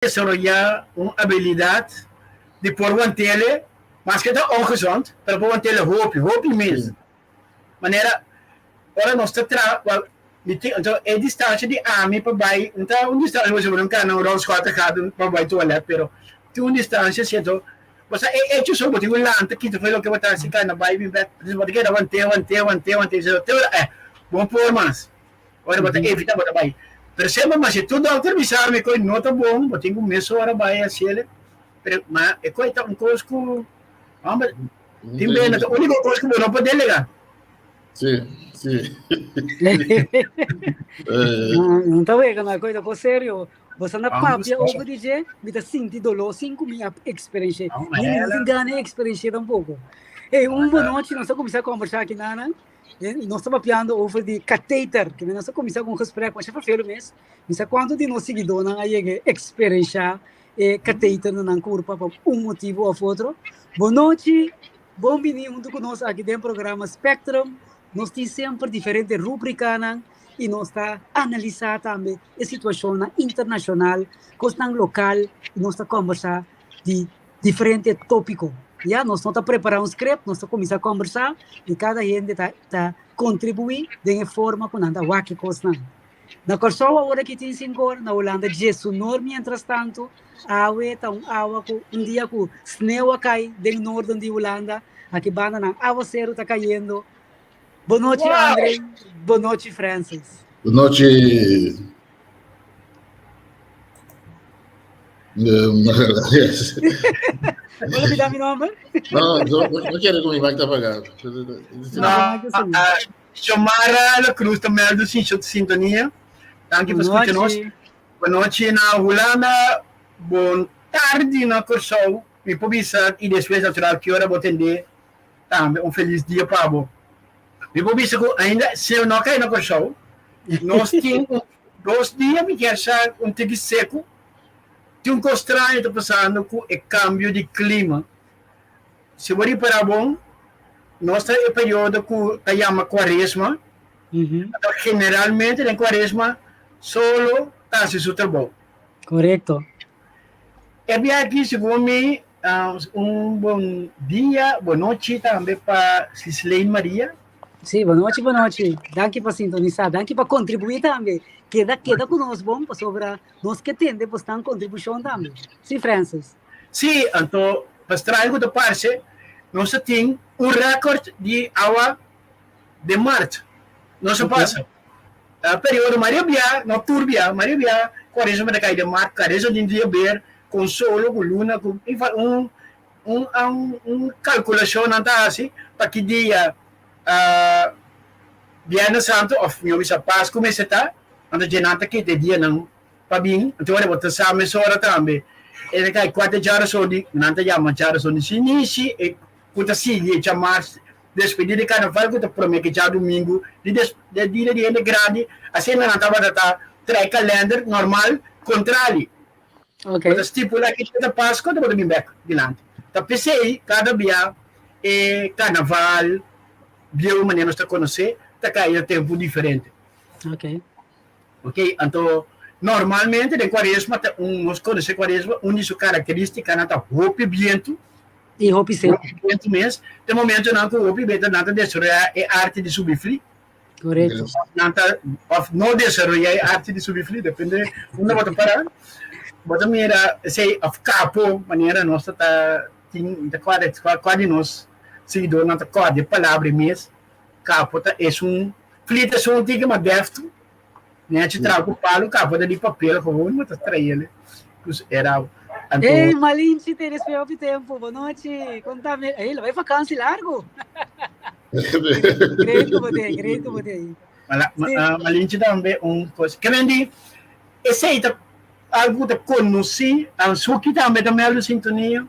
Desaroyá un abilidat di por want'ele, maske ta ongezond, pero por want'ele hopi, hopi mes. Manera ora nos ta traha, wèl, mi tin, anto e distansha di ami pa bai, no ta un distansha ku bo kana un rònt skòt gado pa bai tualèt, pero tin un distansha si, anto bo sa e echo so bo tin ku lanta kita for loke bo ta hasi kana bai bin bèk, entonces bo ta keda want'é, want'é, want'é, want'é, te ora eh, bo no por mas. Ora bo ta evita bo ta bai. Pero semper mas si tur dokter bisa mi koe no ta bon, bo tin ku mesora bai hasiele. Pero ma e koe ta un kos ku homber tin bena ta uniko kos ku bo no por delega. Si, si. No ta wega no, e koe ta kos serio. Bo sa na papia over di dje, mi ta sinti doló sin ku mi a eksperensh'é. Ni mi no tin gana di eksperensh'é tampoko. Ey, un bonochi nos ta kuminsá kombersá aki nan. Nos ta papiando over di kateter, ke nos a kuminsá ku un gesprek masha ferfelu mes. Mi sa kuantu di nos siguidónan a yega eksperenshá e kateter na nan kurpa pa un motibu òf otro. Bon nochi, bon bini huntu ku nos aki den programa Spectrum. Nos tin semper diferente rúbrikanan i nos ta analisá tambe e situashonnan internashonal, kosnan lokal i nos ta kòmbersá di diferente tópiko. Ya, nos no ta prepará un script, nos ta kuminsá kòmbersá i kada hende ta ta kontribuí den e forma ku nan ta wak e kosnan. Na Kòrsou awor aki tin sinkor, na Hulanda djesunor mientrastantu. Awe ta un awa ku un dia ku sneu a kai den norden di Hulanda, aki banda nan awaseru ta kayendo. Bonochi Andre, bonochi Francis. Bonochi. Bo lo bida mi nomber? No, no, no quiere ku mi mic ta apagado. No, Xiomara La Cruz ta meldo sin sintonia. Danki pa skucha nos. Bonochi na Hulanda, bon tardi na Kòrsou. Mi por bisa i despues natural ki ora bo tende tambe un felis dia pa bo. Mi por bisa ku ainda sneeuw no a kai na Kòrsou. Nos tin un dos dia mi kier sa un tiki seku. Tin un kos straño ta pasando ku e kambio di klima. Si bo ripará bon, nos ta e periodo ku ta yama kuaresma. Anto generalmente den kuaresma solo ta hasi su trabou. Korekto. E bia aki segun mi un bon dia, bon nochi tambe pa Cislane Maria. Sí, bon nochi, bon nochi. Danki pa sintonisá, danki pa kontribuí tambe. Keda, keda ku nos bon pasobra nos ke tende bosnan kontribushon tambe. Sí, Francis. Sí, anto pa straño ku ta parse, nos a tin un rèkòrt di awa den mart. Nos a pasa. Periodo maria bia, no tur bia, maria bia kuaresma ta kai den mart, kuaresma tin dia ber kon solo, ku luna, ku un un un kalkulashon nan ta hasi pa ki dia Biernes Santo òf mihó bisa Pasku mester ta, anto dje nan ta kita e dianan pa bin, anto ora bo ta sa mesora tambe e ta kai kuater djarason di nan ta yama djarason di shinishi e ku ta sigui e djamars despedida di karnaval ku ta prome ke djadumingu di despedida di hende grandi asina nan tabata ta trae kalender normal kontrali bo ta stipula ki dia ta paskua ta bo ta bin bek dilanti ta p'esei kada bia e karnaval bieu manera nos ta konosé ta kai na tempu diferente. Ok, anto normalmente den kuaresma ta un, nos konosé kuaresma, un di su karakteristikanan ta hopi bientu. I hopi seku. Hopi bientu mes. Te momentonan ku hopi bientu nan ta desaroyá e arte di subi fli. Korekto. Nan ta, òf no desaroyá e arte di subi fli, depende unda bo ta pará. Bo ta mira esei, òf kapo, manera nos ta ta tin, ta kòrda, kua di nos siguidornan ta kòrda e palabra ei mes. Kapo ta esun, fli ta esun tiki mas deftu. Nechi traha ku palu kapo ta di papel gewoon bo ta traele dus era anto. Ey Malinchi te despues hopi tempo bo nochi kon ta mi ey lo bai vakansi largo great ku bo te great ku bo te Malinchi tambe un kos ke men di esey ta algu ku ta konosí Suki tambe ta mèldu sintonia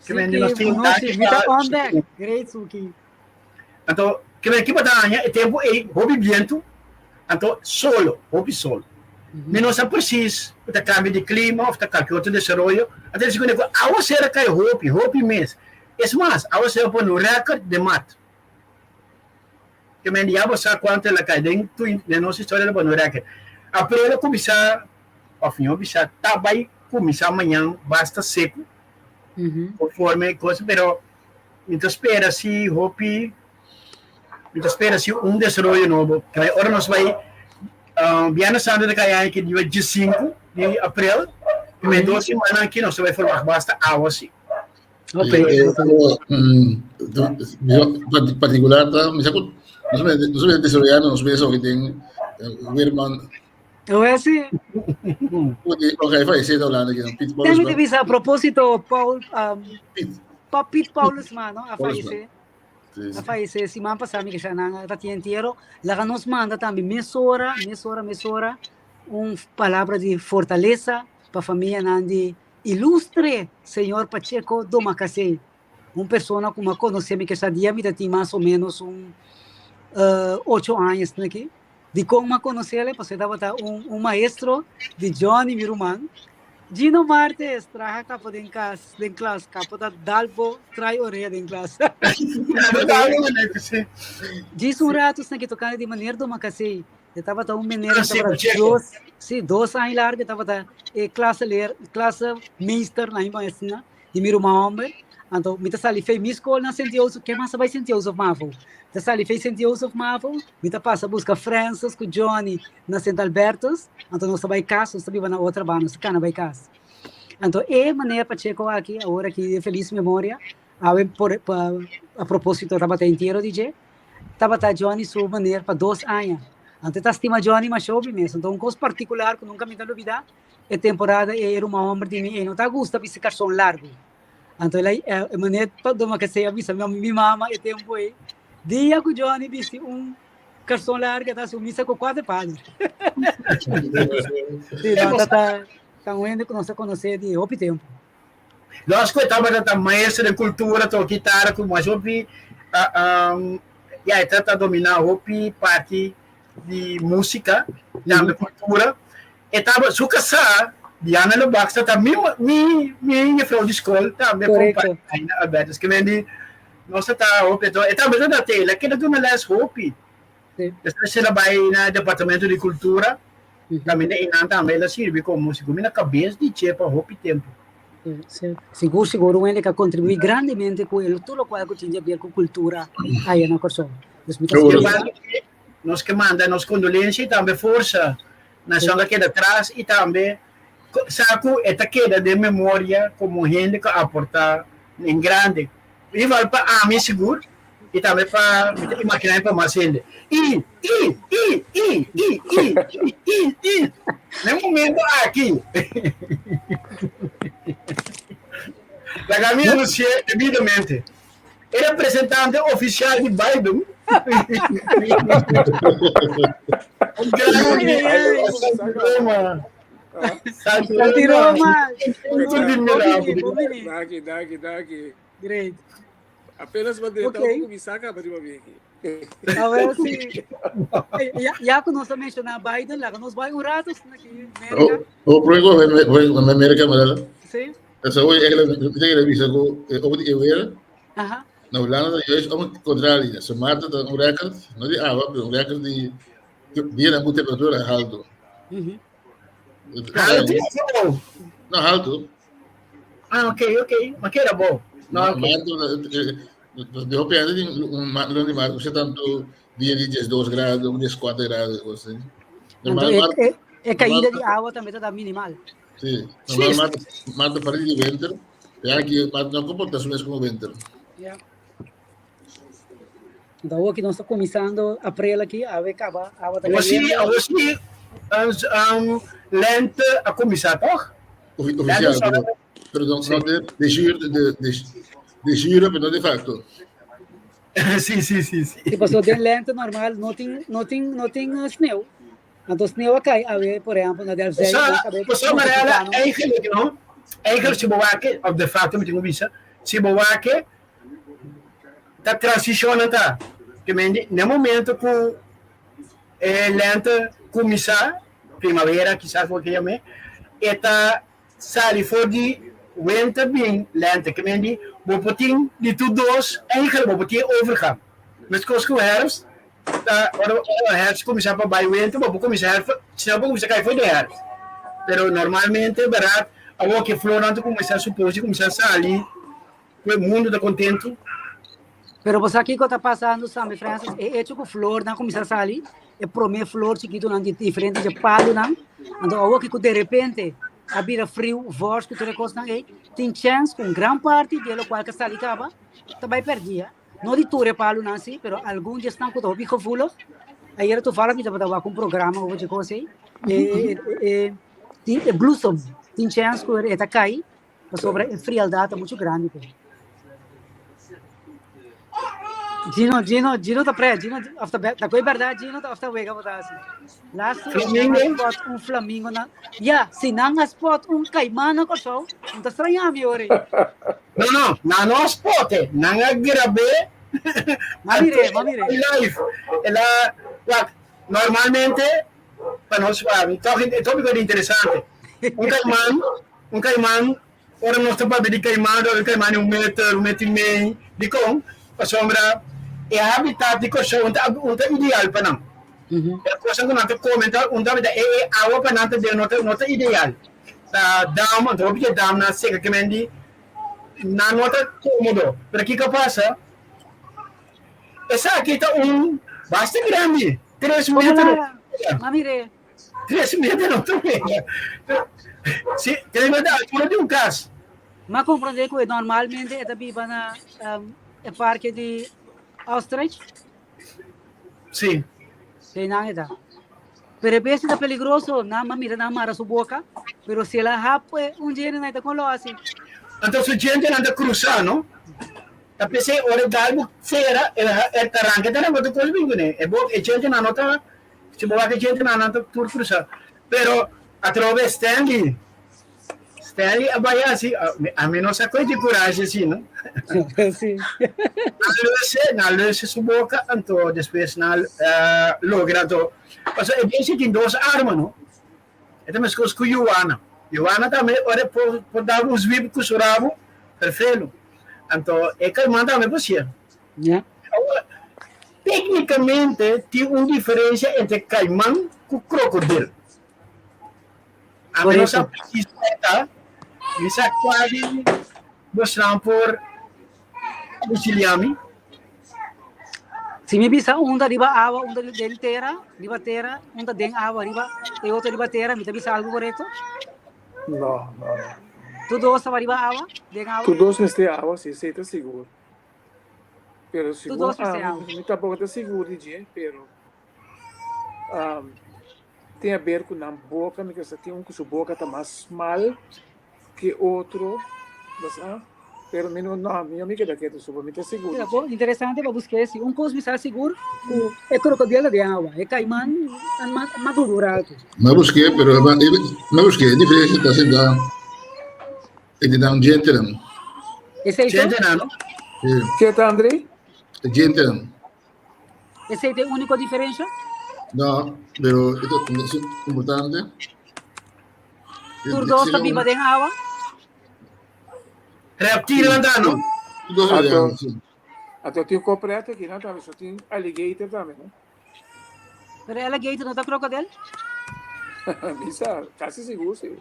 ke men di nos tin danki mi ta on back great Suki. Anto, kibera ki bo ta haña e tempu ei hopi bientu, anto solo, hopi solo. Mi no sa presis ku ta kambio di klima òf ta kalke otro desaroyo, anto e segun ku awaser a kai hopi, hopi mes. Es mas, awaser a pone un rèkòrt den mart. Ke men ya bo sa kuantu el a kai den den nos historia el a pone un rèkòrt. Aprel a kuminsá, òf mihó bisa, ta bai. kuminsá mañan basta seku, konforme kos, pero mi ta spera si hopi, mi ta spera si un desaroyo nobo. Ora nos bai Biernes Santo ta kai aki dia diesinku di aprel, primer dos simannan aki nos ta bai ferwagt basta awa si. Particular ta, mi sa ku nos mester desaroyá nos mes oki den weerman. Oe si. Ok, fallecí ta Holanda aki, Piet Paulusma. Demi te bisa a propósito Paul, Piet. Pa Piet Paulusma, no? A fallecé. A fallecé siman pasá mi ke nan ta tin entiero. Laga nos manda tambe mesora, mesora, mesora un palabra di fortalesa pa famianan di Ilustre señor Pacheco Domacassé, un persona ku mi a konosé mi kesa dia mi ta tin mas o ménos un ocho aña esnan aki. Dikon mi a konosé el? Pasobra e tabata un un maestro di Johnny mi ruman. Gino Martes traha kapa den kas den klas kapa ta dal bo trai orea den klas. Djis un ratu esnan aki tokante di meneer Domacassé. E tabata un meneer ku tabata dos, sí, dos aña largu e tabata e klase leer, klase meester na himba asina, di mi ruman homber. Anto mi ta sali fei mi skol na Sint Joseph, ken mas a bai Sint Joseph Mavo? Mi ta sali fei Sint Joseph Mavo, mi ta pasa buska Francis ku Johnny na Sint Albertus, anto nos ta bai kas, nos ta biba na otra banda, nos ta kana bai kas. Anto e meneer Pacheco aki, awor aki di felis memoria, awe por pa a proposito tabata entiero di dje, Tabata Johnny su meneer pa dos aña. Anto e ta stima Johnny masha hopi mes. Anto un kos partikular ku nunka mi ta lubidá, e temporada ei e ruman hòmber di mi ei no ta gusta bisti karson largu. Anto el a e meneer pa doma kesei a bisa mi mama e tempu ei, dia ku Johnny bisti un karson largu e ta hasi un misa ku kuater pader. Sí, no, ta ta ta un hende ku nos a konosé di hopi tempu. Los ku e tabata ta maestro den kultura toka kitara ku mas hopi ya e ta dominá hopi parti di músika tambe kultura. E tabata su kasá Diana Lubach ta mi mi mi jefrou di skol tambe kompa Aina Albertus ke men di nos ta ta hopi e tambe ta da tela keda duna lès hopi. Despues el a bai na departamento di kultura Caminda einan tambe el a sirbi como sigur mi na cabes di che pa hopi tempo. Sigur sigur un hende ku a kontribuí grandemente ku el tur lokual ku tin di aber ku kultura aya na Kòrsou. Dus mi ta spera. Nos ke manda nos kondolensia i tambe forsa na esun ku a keda tras i tambe sa ku e ta keda den memoria komo hende ku a aportá en grande. Igual pa ami sigur i tambe pa mi ta imaginá pa mas hende. I, i, i, i, i, i, i, i, i. Na e momento aki laga mi anunsi'é debidamente, e representante ofisial di Biden, un gran amigo, Santi Roma. Santi Roma. Danki, danki, danki. Great. Apenas ba drenta okay. kuminsá kaba riba mi aki. A ver si ya, ya ku nos a menshoná Biden, laga nos bai un rato aki Merka. Oh, oh, pero ko Amerika, maar Sí. Dat hoor je eigenlijk meteen revisa ku over die weer. Aha. Na Hulanda juist om het contrario. Ze maakten dan een record, no die awa, maar een record die die dan moet temperatuur alto. Alto? No, alto. Ah, ok, ok. Ma keda bo. No, ok. De hopi ande di un di maart, você tanto dia di 12 grados, 14 grados, cosas así. Normal, Anto, e, e, e caída di agua tambe ta minimal. Sí, normal maart, maart para di winter, e aki maart no comporta su mes como winter. Ja. Anto awor ki nos ta kuminsando aprel aki, awe kaba awa ta Awor sí, kayendo. awor sí, um, lente a kuminsá, tòg? Oficial, pero, pero no, no de, de jure, de, de, de jure, pero no de facto. Sí, sí, sí, sí. Sí, pasobra den lente normal no tin, no tin, no tin eh, sneeuw. Anto sneeuw a kai awe, por ehempel, na Delfzijl, Sa, nan kabe sa Mariela, notifiká, no? eigenlijk no, eigenlijk si bo wak, of de facto mi tin ku bisa, si bo wak, ta transishonnan ta. Ke men di, na e momento ku e lente kuminsá, primavera kisas bo ke yam'é, e ta sali for di winter bin lente. Ke men di, bo por tin di tur dos, eigenlijk bo por tin e overgang. Meskos ku herfst, ta ora ora herfst kuminsá pa bai winter, bo por kuminsá herfst, si no bo kuminsá kai for di herfst. Pero normalmente, bèrdat, Awor ku e flornan ta kuminsá suposi kuminsá sali, ku e mundu ta kontentu. Pero bo sa kiko ta pasando Sammy Francis? E hecho ku flornan kuminsá sali, e promé flor chikitunan di diferente dje palunan, anto awor ku derepente a bira friu, vòrs ku tur e kosnan ei, tin chèns ku un gran parti di e lokual ku a sali kaba ta bai pèrdí. No di tur e palunan si, pero algun di esnan ku ta hopi gevoelig. Ayera toevallig mi tabata wak un programa over dje kos ei. E, e, e, tin e bloesem, tin chèns ku e ta kai, pasobra e frialdad ta muchu grandi pe. Gino, Gino, Gino ta pre, Gino, of ta, ta koe berdad Gino, of ta wega bo ta hasi. Laatste Flamingo? spot un flamingo na, ya, si nan a spot un kaiman na Kòrsou, no ta straña mi ora ei. No, no, nan no a spot e, nan a grab'é. Ma mir'é, ma mir'é. Live. El a, wak, normalmente, pa nos, tòg e tópiko ta interesante. Un kaiman, un kaiman Ora nos ta papia di kaiman, ora kaiman di un meter, un meter i mei, dikon? Pasobra e habitat di Kòrsou un ta un ta ideal pa nan. E kosnan ku nan ta kome ta un ta e e awa pa nan ta den no ta no ta ideal. Ta dam, anto hopi di e damnan seka ke men di nan no ta kómodo. Pero kiko a pasa? Esaki ta un basta grandi, tres meter. M'a mir'é. 3 meter no ta wega. Si, 3 meter altura di un kas. M'a komprondé ku e normalmente e ta biba na e parke di ostrich. Si. Einan e ta. Pero e bestia ta peligroso, nan m'a mira nan mara su boka, pero si el a hap un djente nan e ta kon lo hasi. Anto su djentenan ta krusá, no? Ta p'esei ora e galbu sera, e ta ranka e ta nan ku kos bin kuné. E bo e djentenan no ta Si bo wak e djentenan nan ta tur krusa. Pero atrobe Stanley, Stanley a bai hasi, ami no sa koe di kurashi asi no. Si. Nan luse, nan luse su boka anto despues nan logra anto, pasobra e bestia tin dos arma no. E ta meskos ku Yuana. Yuana tambe ora e por por dal un zwip ku su rabu, perfelo. Anto e kaiman tambe por sier. Ya. Awor, Téknikamente tin un diferensia entre kaiman ku krokodil. Ami no sa presis kua ta, mi sa kua di bosnan por auxiliá mi. Si mi bisa un ta riba awa, un ta den tera, riba tera, un ta den awa riba, e otro riba tera, mi ta bisa algu korekto? No, no, no. Tur dos tabata riba awa, den awa? Tur dos mester awa, si, esei ta sigur. Pero Tur segun dos mester ami, awa. mi tampoco ta sigur di dje, pero um, tin a ber cu nan boca, mi kasa tin un cu su boca ta mas smal que otro, bo sa? Pero mi no, no, mi no mi keda ketu so, mi ta sigur Mira, di bo, dje. interesante pa busk'é si. Un kos mi sa sigur ku e krokodil ta den awa, e kaiman ta mas maduro altu. Mi a busk'é, pero mi a busk'é, e diferencia ta sinta. E di nan djentenan. Esei to? Djentenan, no? Sí. Ke ta, André? E djentenan. Esei ta e úniko diferensha? No, pero e ta importante. Tur dos ta biba den awa? Reptilnan ta, no? Tur dos ta den awa, sí. Anto tin koprèt aki nan tambe, so tin alligator tambe, no? Pero alligator no ta krokodel? Mi sa, kasi sigur si.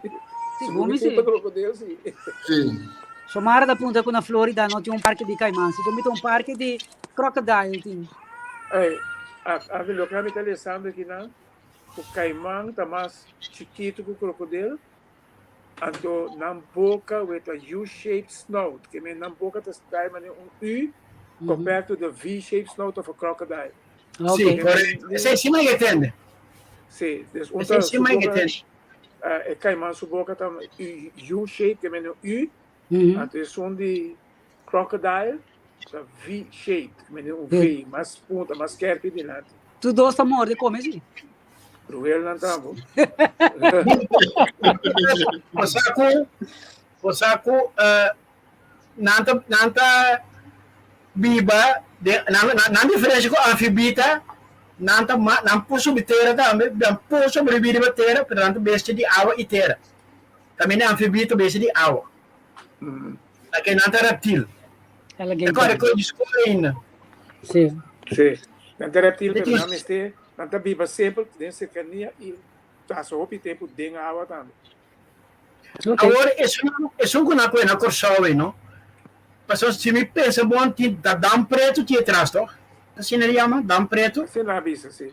Sigur mi si. Ta krokodel si. Si. Xiomara ta puntra ku na Florida no tin un parke di kaiman, si tin un parke di crocodile tin. Ey, a loke ami ta lesando aki nan, ku kaiman ta mas chikitu ku krokodel, Anto nan boka with a U-shaped snout, ke men nan boka ta style manera un U compared to the V-shaped snout of a crocodile. Sí, correcto. Esei sí mai ke tende. Sí, dus un Esei ta sí su mai ke boka, tende. e kaiman su boka ta U-shaped, ke men un U, anto esun di crocodile ta V-shaped, ke men un V, mas punta, mas skerpi dilanti. Tur dos ta morde kome sí. Cruel nan ta bo. Bo sa ku, bo sa ku eh, nan ta, nan ta biba den, nan, nan, nan diferensia ku anfibita, nan ta ma, nan por subi tera tambe, nan por sobrevivi riba tera, pero nan ta bestia di awa i tera. Tambe anfibita bestia di awa. Ake nan ta reptil. E kore koi di skol ainda. Sí. Sí. Nan ta reptil, pero nan mester, nan ta biba semper den serkania i pasa hopi tempu den awa tambe. Okay. Awor, esun, esun ku nan kohe na Kòrsou ei, no? Pasobra si mi pensa bon, tin ta Dam Pretu tin atras, toch? Asina e yama, Dam Pretu? Asina a bisa, si.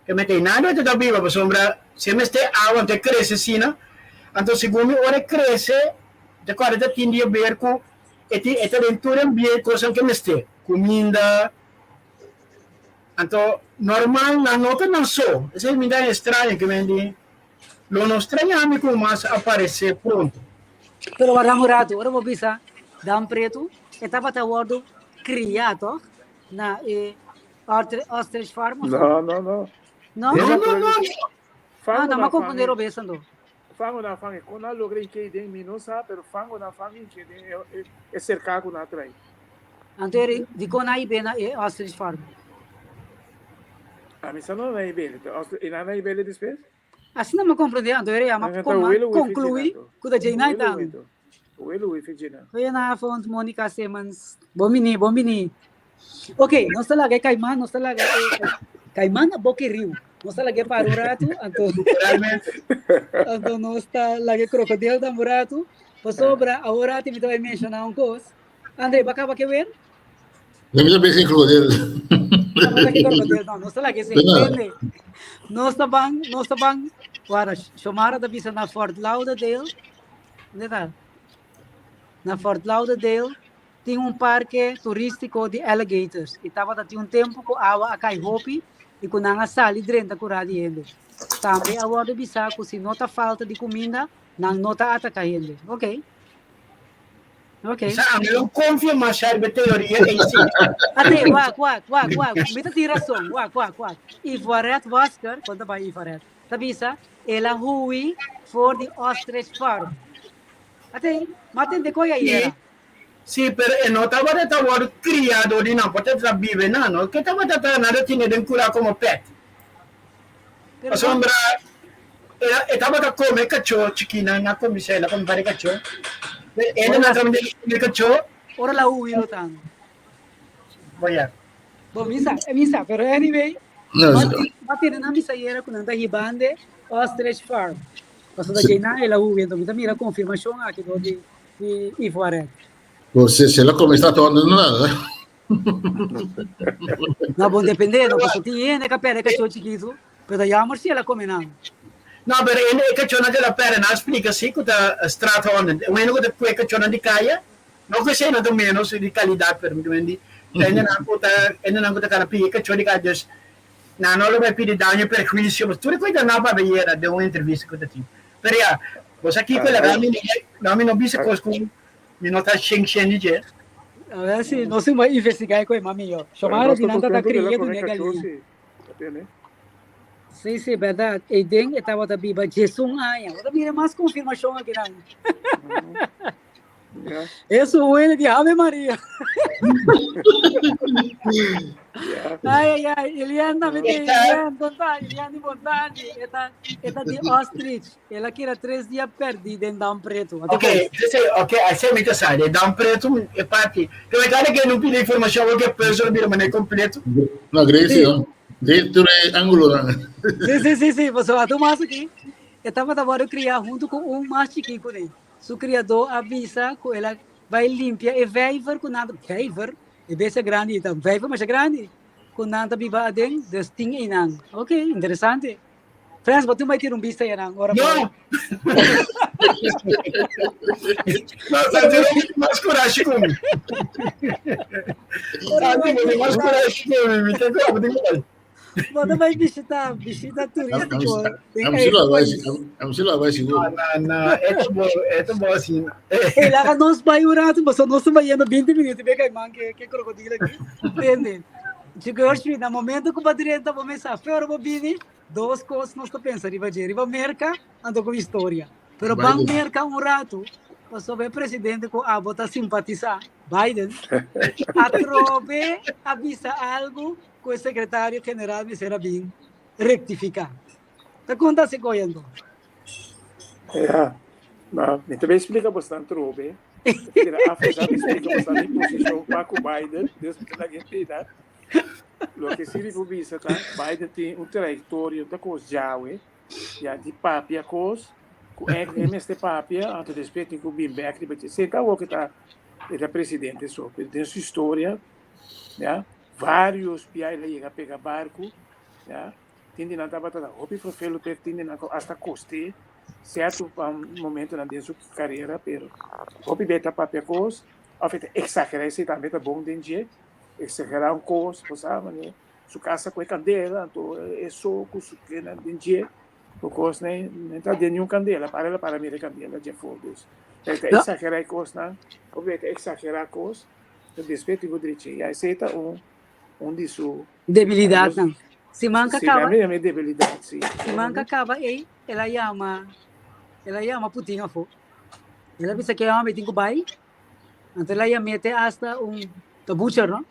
Ke mete nan no ta biba pasobra si e mester awa anto e krese asina, anto segun mi ora e krese ta kòrda ta tin di haber ku e tin e ta den tur ambiente kosnan ke mester, kuminda, anto normal nan no ta nan so, esei mi ta estraño ke men di lo no straña mi ku mas aparesé pronto. Pero wardam un ratu, ora bo bisa Dam Pretu e tabata wòrdu kriá tòg na e Ostrich Farm of No, no, no. No? No, no, no. Ah, no, ma confundir o bes ando. Fango na fango, kon na logra inke den mi no sa, pero fango na fango inke den e e cerca ku na trai. Anto eri di kon na ibe na e ostrich farm? A mi sa no na ibele, e na na ibele despues? Asina mi a comprende, anto eri ama conclui ku ta djei na itan. Goedenavond, Monica Simmons. Bon bini, bon bini. Ok, nos ta laga e caiman, nos ta laga e caiman na boca e riu. Nos ta laga e para un rato, anto, anto nos ta laga e crocodil tambe un rato. Pasobra, awor mi ta bai menciona un cos. André, bo a caba ke wer? Mi ta besi krokodil. No, nos ta laga esei. Tende. Nos ta ban, nos ta ban. Wara, Shomara ta bisa na Fort Lauderdale. Unda ta? Na Fort Lauderdale tin un parke turístiko di alligators. I tabata tin un tempu ku awa a kai hopi i ku nan a sali drenta kurá di hende. Tambe a wòrdu bisá ku si no ta falta di kuminda, nan no ta ataká hende. Oké. Ok. Sa ami lo confia mas riba teoria ei si. Ate, wak, wak, wak, wak. Mi ta tin rason. Wak, wak, wak. Ivoaret Wasker, kon ta bai Ivoaret? Ta bisa, el a hui for di ostrich farm. Ate, ma tende koe ayera. Sí, pero e no tabata ta wòrdu kriá dor di nan, por ta biba nan, no ke tabata ta nan ta tene den kurá komo pet. Pasobra e tabata kome kachó chikinan a kuminsá el a kome varios kachó. Pero e nan tabata kome kachó. Ora la hui lo tan. Boya. Bo misa, misa, pero anyway, ma tene nan bisa yera ku nan ta hibande ostrich farm. Pasobra dje nan el a hui, enton mi ta mira konfirmashon aki dor di di Ivoaret. Bo se se la kome sta tondo no nada. No, bon depende, no paso tin hende ka perde kachó chikitu, pero ta jammer si el a kome nan. No, pero e kachónan ku el a perde, nan a splika si ku ta straathonden. Un hende ku ta kue kachónan di kaya, no ku esei nan ta menos di kalidat, pero mi ta mende ta hendenan ku ta hendenan ku ta kana pidi kachó di kaya, dus nan no lo bai pidi daño i perhuisio, pasobra tur e kos ta nan papia yera den un entrevista ku ta tin. Pero ya, bo sa kiko laga mi mi no bisa kos ku mi no ta shen shen di dje. A ver si nos tin bai investiga e koe mami yo. Shomara di nan ta ta kria di ne galiña. Si, si, berdad. Eiden e tabata biba 11 aña. Bo ta mira mas konfirmashon akinan. Eso huele di Ave Maria. Ai, ai, ai. Ilian tambe tin. Ilian, konta. Ilian di Bontandi. E ta, e ta di ostrich. El a keda tres dia perdí den Dam Pretu. Ate Ok, kos. ok, así mi ta sa. De Dam Pretu e parti. Pero cada que no pide información, porque peso lo bira mané completo. No, Gracie, no. De tur e ángulo nan. Sí, sí, sí, sí. Pasobra atu mas aki, e tabata wòrdu kriá huntu ku un mas chikí kuné. Su kriadó a bisa ku el a bai limpia e vijver ku nan ta, vijver? E bestia grandi ei ta un vijver masha grandi, ku nan ta biba aden, dus tin einan. Ok, interesante. Frans, bo tin bai tira un bista einan ora bo. No! No, Santi no tin mas kurashi ku mi. Santi no tin mas kurashi ku mi, mi tin ku tin ku bai. Bo ta bai bishita, bishita turístiko den Am sila eigen bai, pais. am sila bai sigur. No, no, no, eto bo, eto bo asina. Hey, laga nos bai un rato, pasobra nos ta bayendo 20 minuut be kaiman ke ke krokodil aki. Tende. Gershwin, na momento ku bo drenta bo mesa fe ora bo bini, dos kos nos ta pensa riba dje, riba Merka anto ku historia. Pero ban Biden. Merka un rato, pasobra e presidente ku abo ta simpatisa, Biden, atrobe a bisa algu ku e sekretario general mester a bin rektifiká. Ta konta si koe anto? Ja, ma mi ta bay splika bosnan trobe. Kira Afrika mi splika bosnan mi posishon pa ku Biden, dus mi ta laga e pida. Loke si mi por bisa ta Biden tin un trayektoria, un ta kos djawe. Ya di papia kos ku eigenlijk e mester papia, anto despues tin ku bin bek riba dje. Senta awor ku ta e ta presidente so, pero den su historia, ya, varios bia el a yega pega barku, ya, tin di nan tabata ta hopi vervelu p'e, tin di nan ku asta kost'é sierto momentonan den su karera, pero hopi bia e ta papia kos òf e ta eksagerá, esei tambe ta bon den dje, eksagerá un kos, bo sa manera. Su casa cu e candela, anto e so cu su kena den dje, cu cosnan no ta den niun candela, para el a para mira e candela dje afó. Dus e ta exagera e cosnan, hopi e ta exagera cos, pero despues tin cu drecha. Ya esey ta un un di su Debilidadnan. Siman ka Sí, caba. mi mi debilidad, sí. Siman ka caba ey, el a yama, el a yama Putin afó. El a bisa ke homber tin cu bay, anto el a yam'e hasta un ta butcher, no?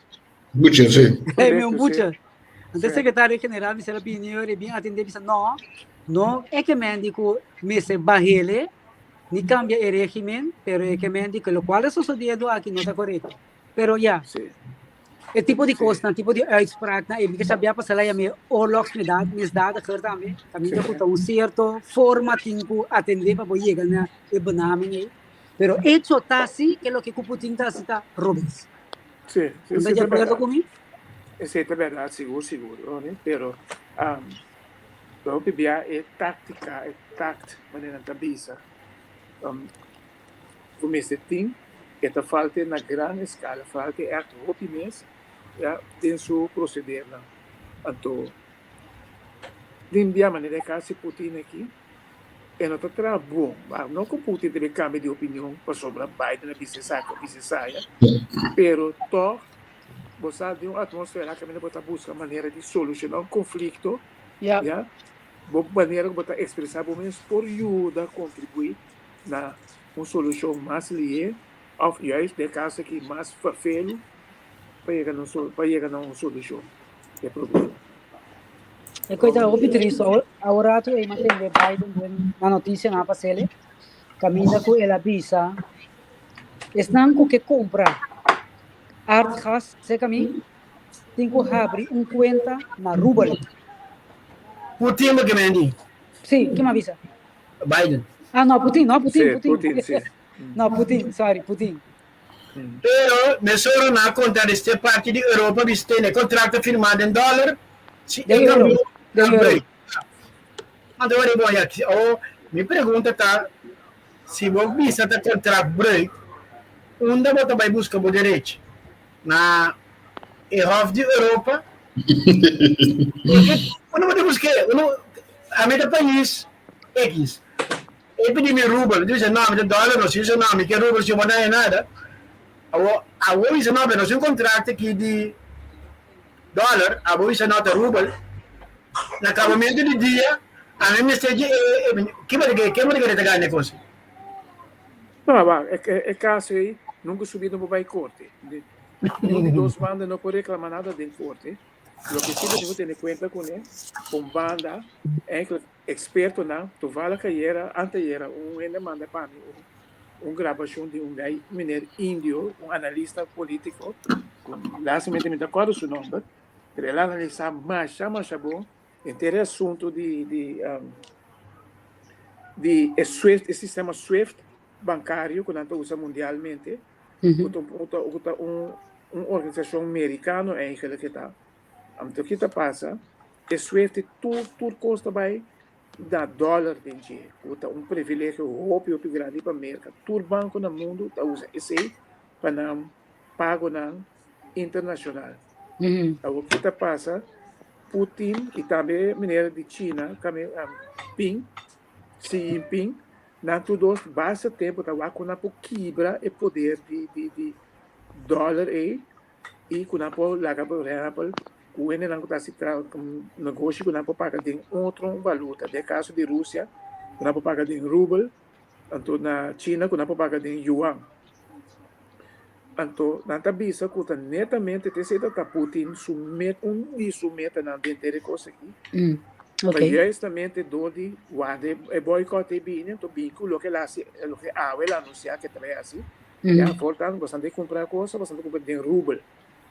Butcher, sí. Hey, mi un butcher. Anto secretario general mi sera bini ora bin atende bisa no, no e ke men di ku mester bahele ni cambia e regimen, pero e ke men di ku lokual ta sucediendo aki no ta korekto. Pero ya, Sí. e tipo di Sí. kosnan, tipo di uitspraaknan, e mi ke sabia pasá la yam'é oorlogsmisdaad, misdadiger tambe, kaminda ku ta un sierto forma tin ku atendé pa bo yega na e benaming ei. Pero hecho ta si ke loke ku Putin ta hasi ta robes. Sí, sí, No ta sí, di ta acuerdo berdad. ku mi? Esei ta berdad, sigur, sigur, no? Pero um, hopi bia e táctica, e tact, manera nan ta bisa, um, ku mester tin, e ta falta na gran escala, falta echt hopi mes, ya, den su procedernan. Anto, den bia manera e casi Putin aki, E no ta traha bon. Mar no ku Putin debe kambia di opinion pasobra Biden a bisa esaki o bisa esaya, pero tòg bo sa den un atmosfera kaminda bo ta buska manera di solushoná un konflikto, ya, bo manera ku bo ta ekspresá bo mes por yuda kontribuí na un solushon mas lihé òf juist den e kaso aki mas ferfelu pa yega na un pa yega na un solushon di e problema. E kos ta hopi tristu. Awor, awor ratu ei m'a tende Biden den na notisianan a pas'el, kaminda ku el a bisa esnan ku ke kumpra aardgas serka mi tin ku habri un kuenta na rubel. Putin bo ke mendi? Sí, kin m'a bisa? Biden. Ah, no, Putin, no, Putin, Sí, Putin. Putin, sí. No, Putin, sorry, Putin. Pero mesora nan a konta di ste parti di Europa bisa tene kontrakt firmá den dòler si e kambio ta breuk. Anto ora bo ya oh mi pregunta ta si bo bisa ta kontrakt breuk unda bo ta bai buska bo derecho? Na e hof di Europa? Unda bo ta busk'é? Ami ta pais X. E pidi mi rubel, mi bisa no, mi ta dòler, no si bisa no, mi ke rubel si bo no haña nada. Awor, awor bisa no, pero nos tin un kontrakt aki di dòler, abo bisa no ta rubel. Na kabamentu di dia, ami mester dje e, ke bo ta kere, ken bo ta kere ta gana e kos? No, awor, e kaso ei nunka subi no por bai korte. Niun di dos banda no por reklama nada den korte. Loke si bo tin ku tene kuenta kuné, un banda, eigenlijk Expertonan, toevallig ayera, anteayera, un hende manda pa mi un un grabacion di un guy, un meneer indio, un analista politico, cu lastimamente mi ta acorda su nomber, pero el a analisa masha masha bon henter e asunto di di di e Swift, e sistema Swift bancario cu nan ta usa mundialmente, cu ta cu ta un un organisacion mericano eigenlijk e ta. Anto ki ta pasa? E suerte tur tur kos ta bai da dòler den dje, ku ta un privilegio hopi hopi grandi pa Merka. Tur banko na mundu ta usa esei pa nan pagonan internashonal. Awor ki ta pasa? Putin i tambe meneer di China, Ping, Xi Jinping, nan tur dos basta tempu ta wak ku nan por kibra e poder di di di dòler ei i ku nan por laga por ehèmpel ku hendenan ku ta hasi negoshi ku nan por paga den otro valuta, den e kaso di Rusia ku nan por paga den rubel, anto na China ku nan por paga den yuan. Anto nan ta bisa ku ta netamente te esei ta Putin su met un di su metanan den e kos aki. Pa juistamente dor di wak e boycott ei bini anto bin ku loke el a hasi loke awe el a anunsia ke ta bai hasi. Ya voortaan boso ta kumpra cosa, boso ta kumpra den rubel.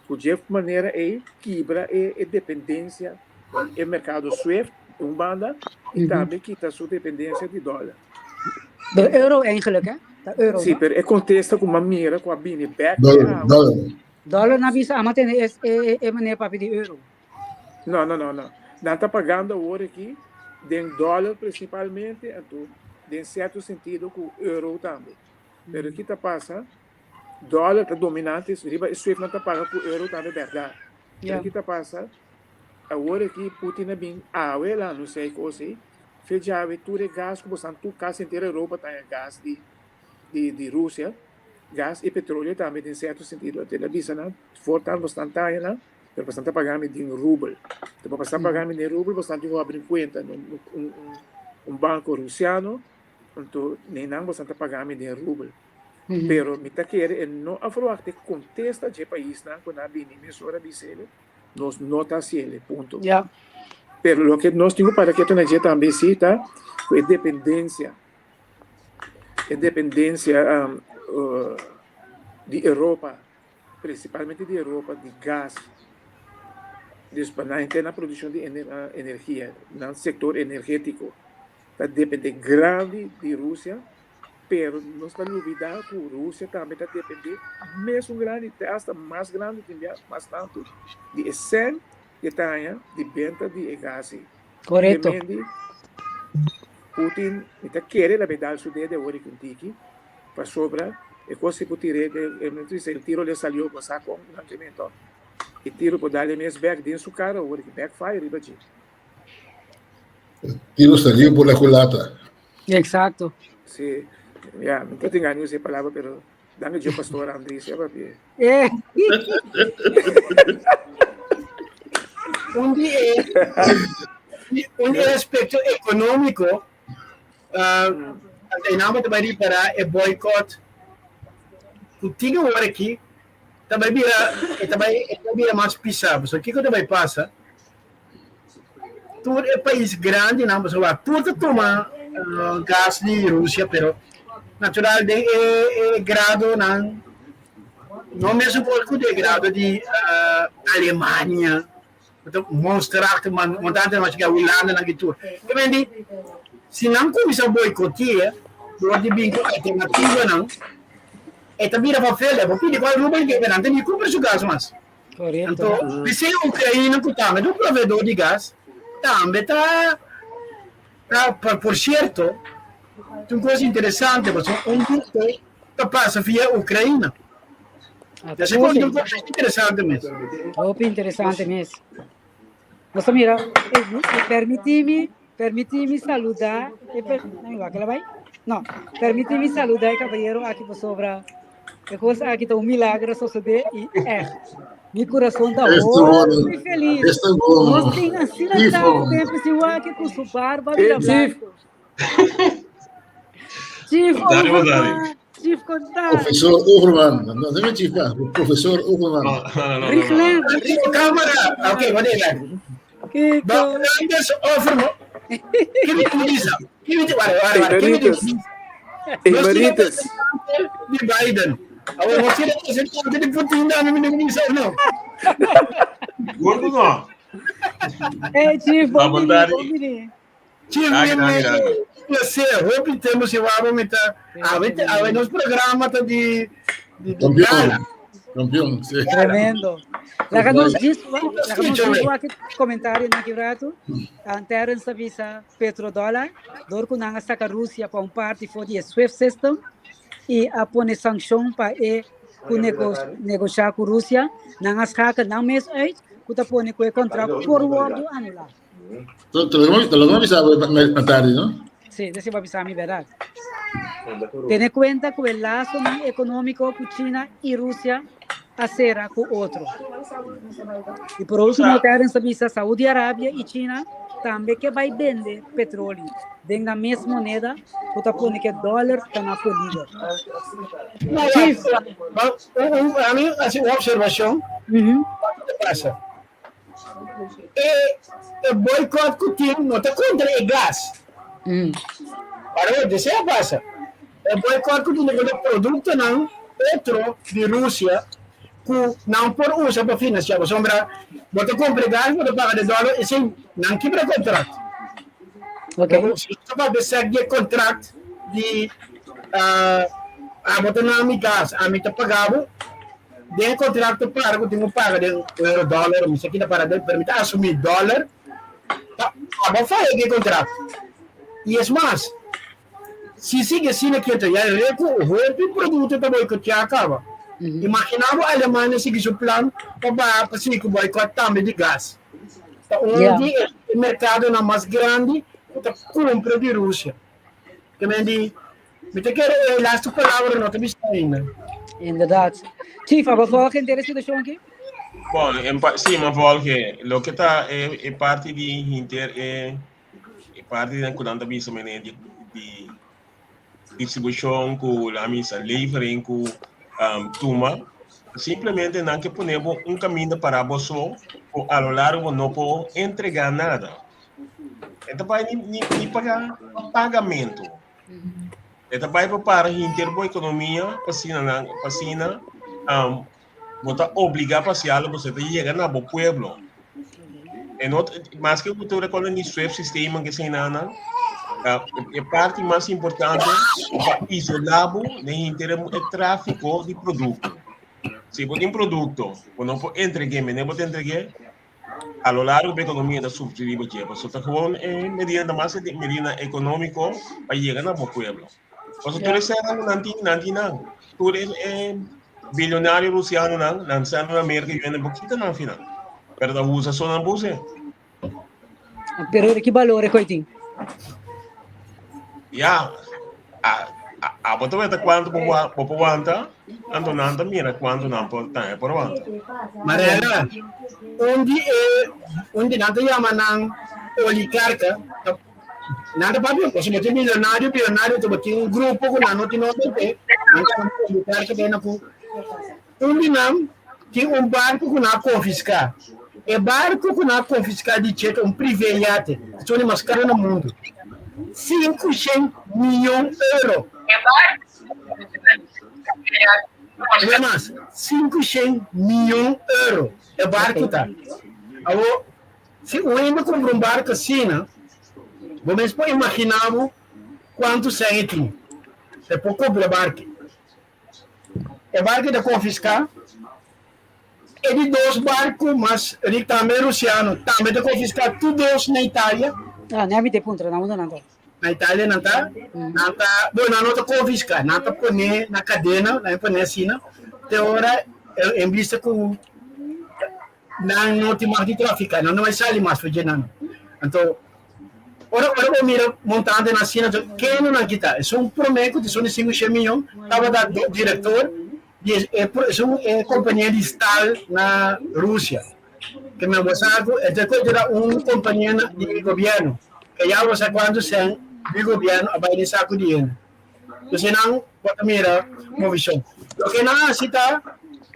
Ku dje manera ei kibra e dependensia di e merkado Swift. Un banda i tambe kita su dependensia di dòler. De euro eigenlijk, hè? Ta euro, Sí, no? pero e kontesta ku m'a mira ku a bini bèk te Dòler, awe. dòler. Dòler nan bisa, a mantene e, e, e meneer papia di euro. No, no, no, no. Nan ta pagando awor aki den dòler prinsipalmente, anto den sierto sentido ku euro tambe. Pero ki ta pasa, dòler ta dominante, riba e Swift nan ta paga ku euro tambe bèrdat. Pero ki ta pasa, awor aki Putin a bin awe el a anunsia e kos ei, fe djawe tur e gas ku bosan tur kasi henter Europa ta haña gas di di di Rusia, gas i petroleo tambe den sierto sentido. Anto el a bisa nan, voortaan bosan ta haña nan, pero bosan ta paga mi den rubel. Anto pa bosan paga mi den rubel bosan tin ku habri un kuenta na un un un banko rusiano, anto neinan bosan ta paga mi den rubel. Pero mi ta kere e no a verwacht e kontesta dje paisnan ku nan a bini mesora a bis'el, nos no ta hasiel, punto. Pero loke nos tin ku para ketu na dje tambe si ta ku e dependensia, e dependensia di Europa, prinsipalmente di Europa, di gas, dus pa nan henter nan produkshon di energia, nan sektor energetiko ta depende grandi di Rusia. Pero nos ta lubida ku Rusia tambe ta depende mesun grandi, te asta mas grandi tin bia mas tantu di e sèn ku e ta haña di benta di e gas ei. Korekto. Te mendi Putin mi ta kere el a bai dal su dede awor i ku un tiki pasobra e kos si ku tir'é e tiro le salió bo sa kon durante e tiro por dal e mes bèk den su kara awor i backfire riba dje. Tiro salió por la culata. Exacto. Sí, ya, mi ta tin gana usa e palabra, pero danke dje pastor Andries, ya papi. Eh. Un di e, un di e aspecto económico, uh, mm. naam te bai ripará e boycott ku tin awor aki, ta bai bira, e ta bai, e ta bira mas pisá. So, kiko ta bai pasa? Tur e pais grandinan pasobra wak tur ta tuma gas di Rusia pero natural den e e gradonan no mesun kos ku den e grado di Alemania ku ta monsterachtig montante nan a Hulanda nan ki tur. Te mende si nan kuminsá boikotia dor di bin ku alternativanan e ta bira papel e por pidi kual rubel ke nan ta bin kumpra su gas mas. Correcto. Anto, p'esei Ukraina ku tambe ta un proveedor di gas, tambe ta ta por sierto, ta un kos interesante pasobra un ducto ta pasa via Ukraina. Esei ta un kos interesante mes. Hopi interesante mes. Nos ta mira, permití mi, permití mi saludá e per, no, wak el a bai? No, permití mi saludá e kabayero aki pasobra e kos aki ta un milagro a sosodé i ègt, mi kurason ta hopi felis. Nos tin asina tantu tempu sin wak ku su barba bira blanku. Chief Overman, Chief Contari. Profesor Overman, no, no Chief, Profesor Overman. No, no, no, no. Riglijn. Cámara. Ok, wat is dat? Kiko. Anders Overman. Kimi te bisa? Kimi te wara wara wara. Kimi te Emeritus. Emeritus. Di Biden. Awor você é presidente de Putin, não me bisa não. Gordo no. Hey, Chief, bom Tá, dia, bom dia. Chief, Danki, danki, danki. placer. Hopi tempo si wabo mi ta. Awe awe nos programa ta di di di Campeón. gala. Campeón, sí. Tremendo. Laga nos djis, laga nos djis wak comentario na ki rato. An Terence ta bisa petrodólar, dor ku nan a saka Rusia pa un parti for di e SWIFT system i a pone sankshon pa e ku nego, negosha ku Rusia, nan a schakel nan mes uit ku ta pone ku e kontrakt por wordu anulá. Te lo que bisa más tarde, ¿no? Sí, desi bo bisa mi verdad. Tene cuenta cu e lazonan económico cu China y Rusia a cera cu otro. Y por último, Terence a bisa Saudi Arabia y China tambe ke bai bende petróleo den nan mes moneda cu ta pone ke dólar ta na peliger. No, Chief. Ami hasi un observacion. Kiko ta pasa? E e boycott ku tin no ta kontra e gas. Para wak esei a pasa. E boycott ku tin ta kontra produktonan otro di Rusia ku nan por usa pa finansiá. Pasobra bo ta kumpra e gas, bo ta paga den dòler, esei nan kibra kontrakt. Ok. Si nos ta papia sek di e kontrakt di uh, abo ta na mi gas, ami ta paga bo, den e kontrakt ta para ku tin ku paga den euro, dòler, mi sa kita para den, pero mi ta asumí dòler, ta abo faya di e kontrakt. I es mas, si sigui asina ki anto ya reku hopi produkto ta boikoteá kaba. Imaginá bo Alemania sigui su plan pa baha pa sigui ku boikòt tambe di gas. Ta un di e merkadonan mas grandi ku ta kumpra di Rusia. Ke men di, mi ta kere e lastu palabra no ta bisa ainda. Inderdaad. Chief, abo volg henter e situashon aki? Bon, en pa, sí, mi a volg e. Loke ta e, e parti di hinter e, e parti den ku nan ta bisa mene di, di distribushon ku la misa levering ku um, tuma. Simplemente nan ke pone bo un kaminda para bo so ku a lo largo bo no por entrega nada. E ta bai ni, ni, ni paga pagamento. E ta bai pa para hinter bo ekonomia pa asina nan, pa asina um, bo ta obliga pa hasi algo, bo ta yega na bo pueblo. E no, maske ku tur e kos di SWIFT sistema ke esei nan, e parti mas importante pa isola bo den hinter e trafiko di produkto. Si bo tin produkto, bo no por entreg'é, mene bo ta entreg'é, a lo largo bo ekonomia ta sufri riba dje. Pasobra ta gewoon e medida ta mas medida ekonómiko pa yega na bo pueblo. Pasobra tur e sènan ku nan tin, nan tin nan. Tur e e bilionario rusianonan, nan sa na Merka i wende bo kita nan final. Pero ta usa so nan buse. Pero ki balor e koi tin? Ya, a a abo ta weta kuantu bo bo por wanta, anto nan ta mira kuantu nan por tambe por wanta. Mariela, un di e un di nan ta yama nan oligarka, ta Nan ta papia, pasobra bo tin milionario, bilionario, anto bo tin un grupo ku nan no tin nomber p'e, nan ta kamba oligarka bena ku un di nan tin un barku ku nan a konfiská. E barku ku nan a konfiská di dje ta un privé yate, esun di mas karu na mundu, 500 miyon euro. Oye mas, 500 miyon euro e barku ta. Awor, Si un hende kumpra un barku asina, bo mes por imaginá bo kuantu sèn e tin pa e por kumpra e barku. E barku ta konfiská. E di dos barku mas rik tambe rusiano tambe ta konfiská tur dos na Italia. Ah, ne mi te puntra, na unda nan ta? Na Italia nan ta, nan ta, bueno, nan no ta konfiská, nan ta pone na kadena, nan pone asina, te ora en bista ku Nan no tin mag di trafica, nan no a sali mas for dje nan. Anto, ora ora bo mira montantenan asina, anto kende nan kita? Esun prome ku ta esun di sinku shen miyon tabata direktor di e esun e kompania di staal na Rusia. Ke men bo sa ku e ta konsidera un kompania di gobièrnu, ke ya bo sa kuantu sèn di gobièrnu a bai den saku di hende. Entonces nan bo ta mira movishon. Loke nan hasi ta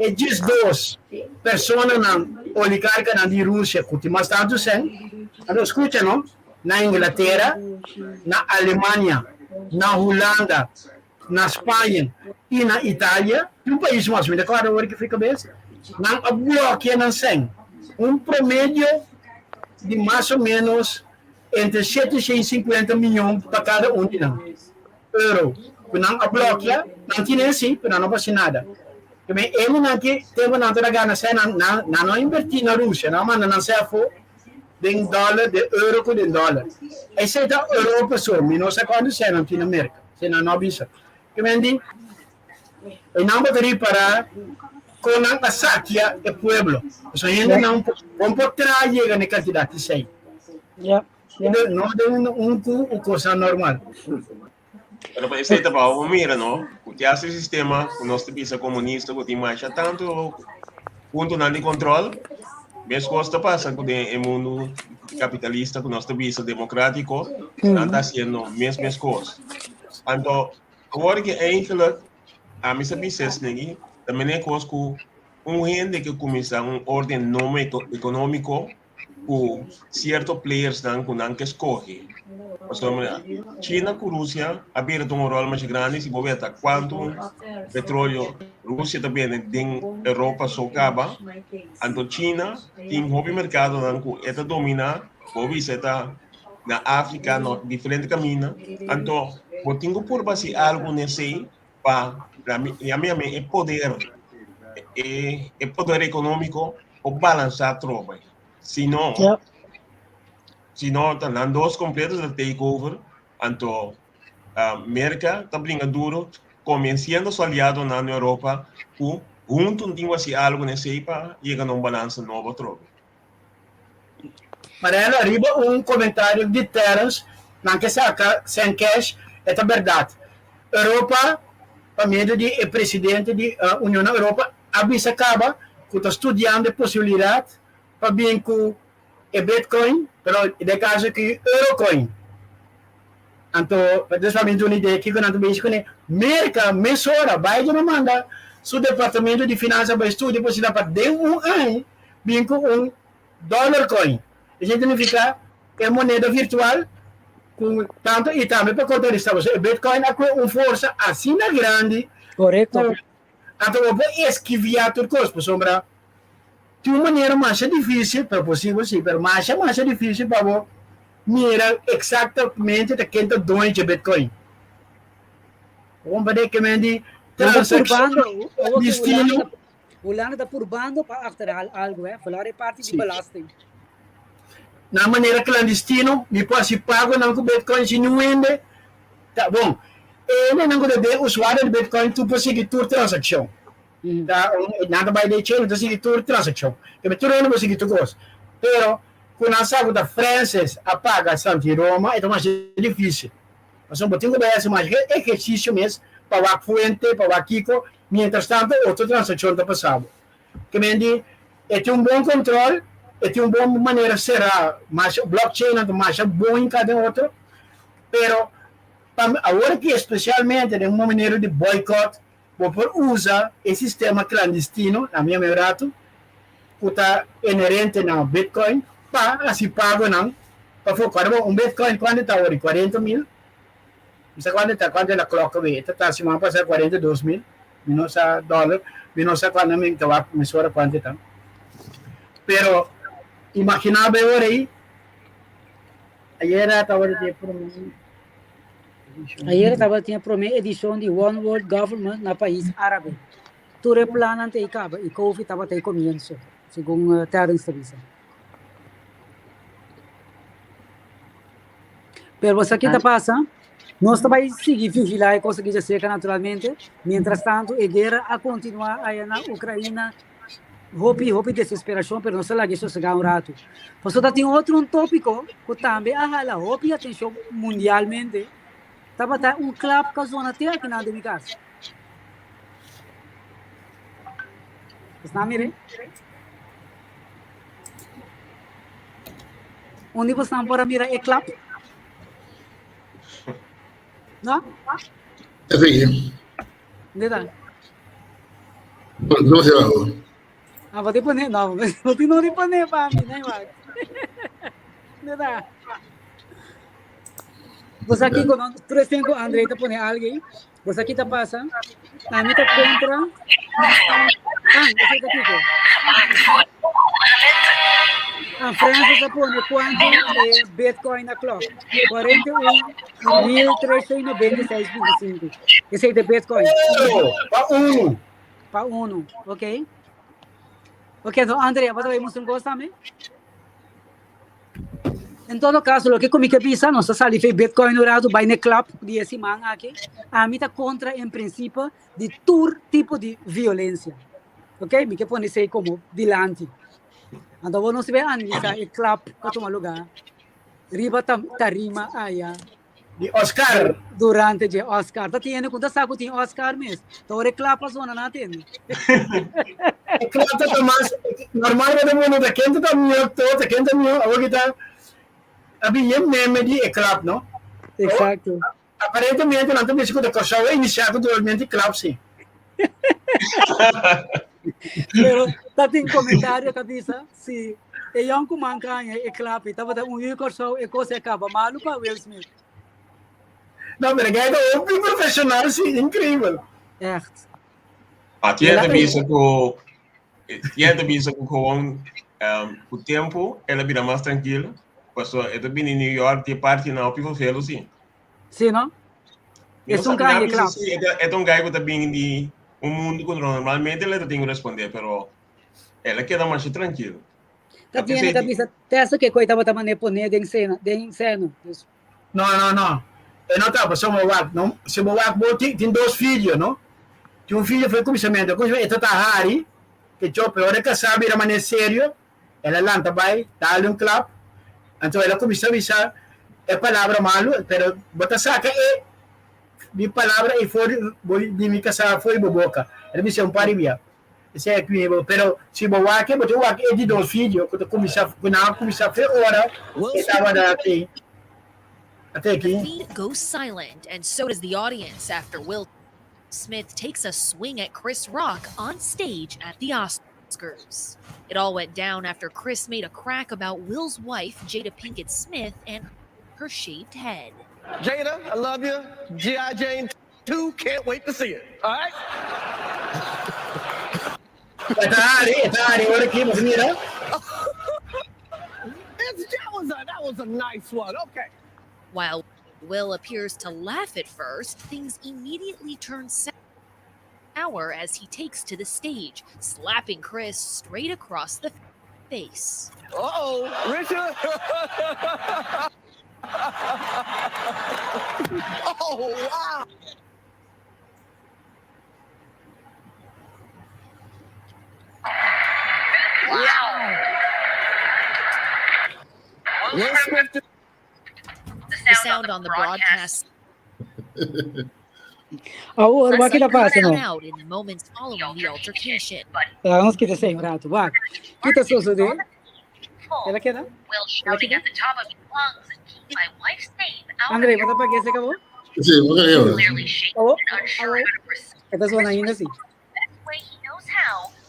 e 12 personanan oligarkanan di Rusia ku tin mas tantu sèn, anto skucha no, na Inglatera, na Alemania, na Hulanda, na Spaña i na Italia, tin un pais mas, mi ta kòrda awor ki fui kabes, nan a blòkia nan sèn, un promedio di mas o ménos entre 750 miyon pa kada un di nan euro ku nan a blokia, nan tine si, pero nan no por hasi nada. Keme hendenan ki tempu nan ta gana sè nan nan nan no a invertí na Rusia, nan a manda nan sè afó den dòler, den euro ku den dòler. Esei ta Europa so, mi no sa kuantu sè nan tin na Merka, esei nan no a bisa. Keme di e nan bo ta ripará kon nan a sakia e pueblo. Pasobra hendenan bon por traha yega na e kantidat di sèi. No den un ku un cosa normal. Pero pa esei ta pa bo mira no, ku te hasi sistema ku nos ta bisa komunista ku tin masha tantu puntonan di kontrol, meskos ta pasa ku den e mundu kapitalista ku nos ta bisa demokratiko, nan ta hasiendo mes meskos. Anto awor ke eigenlijk ami sa bisa esnegi ta mene kos ku un hende ke kuminsá un orden nomo ekonómiko ku sierto playersnan ku nan ke skohe. Pasobra China ku Rusia a bira tuma un ròl masha grandi si bo weta kuantu petroleo Rusia ta bende den Europa so kaba. Anto China tin hopi merkadonan ku e ta dominá, bo bisa e ta. na Afrika, na diferente kaminda. Anto, bo tin ku purba hasi algu nesei pa yami yami e poder, e e poder ekonómiko por balansá atrobe. Si no, si no ta nan dos kompleto ta take over, anto Merka ta bringa duro konvensiendo su aliadonan na Europa ku huntu tin ku hasi algu nesei pa yega na un balansa nobo atrobe. Mariano, ariba un komentario di Terence, nan ke saka sèn cash, e ta bèrdat. Europa, pa medio di e presidente di Union Europa, a bisa kaba ku ta studiando e posibilidat pa bin ku e Bitcoin, pero den kaso aki Eurocoin. Anto, dus pa mi duna idea kiko nan ta bezig kuné. Merka mesora, Biden a manda su departamento di finansa bai studia posibilidat pa den un aña bin ku un dollar coin. Esei ta nifiká e moneda virtual ku tantu i tambe pa kontrarestá pasobra e bitcoin a kue un forsa asina grandi Korekto. ku anto bo por eskiviá tur kos pasobra tin un manera masha difísil, pero posibel si, pero masha masha difísil pa bo mira eksaktamente ta ken ta doño dje bitcoin. Bo komprendé ke men di Nan ta transakshon purbando, awor di ku Hulanda stilo. ta Hulanda ta purbando pa achterhaal algu, hè, vooral e parti di Sí. belasting. Na manera clandestino, mi por haci pagonan cu Bitcoin sin niun hende. Ta bon, e hendenan cu ta den usuario di Bitcoin tur por sigui tur transaccion. Ta un, nan ta bay den chain, nan ta sigui tur transaccion. Keme tur hende por sigui tur cos. Pero, cu nan sa cu ta Francis a paga Santi Roma, e ta masha dificil. Pasobra bo tin cu bay haci masha ehercicio mes pa wak fuente, pa wak kico, mientras tanto otro transaccion ta pasabo. Ke men di e tin un bon control, e tin un bon manera sera, masha blockchain nan ta masha bon hinca den otro, pero pa awor aki especialmente den un manera di boycott bo por usa e sistema clandestino, na mi yama e rato, cu ta inherente na bitcoin pa haci pagonan pafo. Cuando bo un bitcoin cuanto ta awor? 40 mil? Mi sa cuanto ta, cuanto la klok awe, e ta ta siman pasa 42 mil, mi no sa dollar, mi no sa cuanto mi ta wak mesora cuanto ta. Pero imagina bo e ora ei, ayera tabata tin e prome edicion. Ayera tabata tin e prome edicion di One World Government na pais Arabe. Tur e plannan ta ei caba y Covid tabata e comienso, segun Terence ta bisa. Pero bo sa ki ta pasa? Nos ta bai sigui vigilá e kos aki djaserka naturalmente. Mientras tanto e guera a kontinuá aya na Ukraina. Hopi, hopi desesperashon, pero nos ta laga e sosegá un ratu. Pasobra ta tin otro un tópiko ku tambe a hala hopi atenshon mundialmente, tabata un klap ku a zona te akinan den mi kas. Esnan mir'é? Un di bosnan por a mira e klap? No? Sí. Unda ta? No se va. Ah, bo tin pone? No, bo tin no di pone pa mi, nee wak. Unda ta? Bo sa kiko no? Tur es tempo André ta pone algo. Bo sa ki ta pasa? Ami ta kontra. Ah, esei ta kiko? Ah, Francis a pone kuantu e Bitcoin a klok. 41.396,25. Esei ta Bitcoin. Oh, pa unu. Pa unu, ok. Ok, anto Andrea, bo ta bai mustra un kos tambe? En todo caso, loke ku mi ke bisa, nos ta sali fe Bitcoin un rato, bai n'e klap di e siman aki. Ami ta kontra en prinsipio di tur tipo di violensia. Ok, mi ke pone esei komo dilanti. Anto awor nos ta bai analisá e klap ku a tuma lugá riba tarima aya. Di Oscar. Durante dje Oscar. Ta tende ku ta sa ku tin Oscar mes. Ta ora e klap a zona nan a tende. E klap ta ta mas normal ku ta mundo ta ken ta ta mihó aktor ta ken ta mihó awor ki ta a bin e meme di e klap no. Exacto. Aparentemente nan ta bisa ku ta Kòrsou a inisiá ku durante klap si. Pero ta tin komentario ta bisa si e yònkuman kaña e klapi tabata un yu Kòrsou e kos a kaba malu pa Will Smith. No, pero kijk, hopi profesional sí, increíble. Echt. Ah, tiene te bisa ku tiene te bisa ku gewoon um, ku tempo ela bira mas tranquilo. Paso e ta bini New York di parti na hopi vervelo si. Si no? Mi no Es un sa, mi a gañe bisa klap. si e ta un guy ku ta bini di un mundu ku normalmente el ta tin ku respondé, pero el a keda masha trankil. Ta Ta tiene p'esei ta di bisa testa ke koe tabata mane pone den sena, den seno. Dus No, no, no. E no ta, pasobra bo wak, no, si bo wak bo tin, tin dos video, no? Tin un video for e kuminsamentu, e kuminsamentu e ta ta hari, ke chope, ora e kasá bira manera serio, El a lanta bai, dal un klap, anto el a kuminsá bisa e palabra malu, pero bo ta saka e mi palabra ei for di bo di mi kasá for di bo boka. El a bisa un par di bia. Esei a kuña bo. Pero si bo wak e, bo ta wak e di dos video ku ta kuminsá, ku nan a kuminsá fe ora Will e Smith tabata aki, ata The aki. feed goes silent, and so does the audience after Will Smith takes a swing at Chris Rock on stage at the Oscars. It all went down after Chris made a crack about Will's wife, Jada Pinkett Smith, and her shaved head. Jada, I love you. G.I. Jane 2, can't wait to see it. All right? E ta hari, e ta hari ora ki bo ta mira. It's, that, was a, that was a nice one. Okay. While Will appears to laugh at first, things immediately turn sour as he takes to the stage, slapping Chris straight across the face. Uh-oh, Richard. oh, wow. Wow. Will Smith The sound on the broadcast Awor, wak kita pasa cut no. out in the moments following the altercation. Laga nos kita esei un ratu. Wak, kita sosodé. El a keda? El a kita? André, bo ta paga esei kabo? Sí, bo ta keda. Awo, awo. E ta sona ainda si.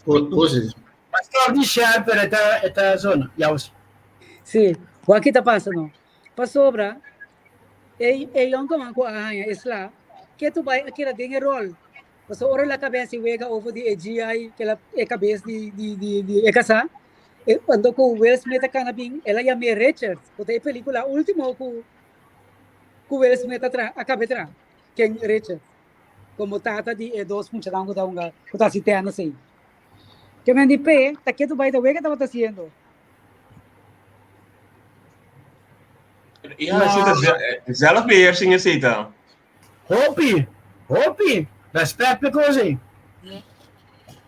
O sí. Pastor di share pero e ta e ta zona. Ya o si. Sí, wak kita pasa no. Pasobra e e yonkeman ku a haña e sla ke tu bai a keda den e ròl. Pasobra ora el a kabes di wega over di e GI ke el a e kabes di di di di e kasá, e anto ku Will Smith a kana bin el a yam'é Richard, ku ta e pelikula último ku ku Will Smith a traha a kabe traha, ken Richard, komo tata di e dos muchanan ku ta hunga ku ta hasi tènis ei. Ke men di p'e ta ke tu bai ta wega tabata hasiendo. Ja, zit er zelfbeheersing is het dan. Hopi, hopi, respect pe cosa aí.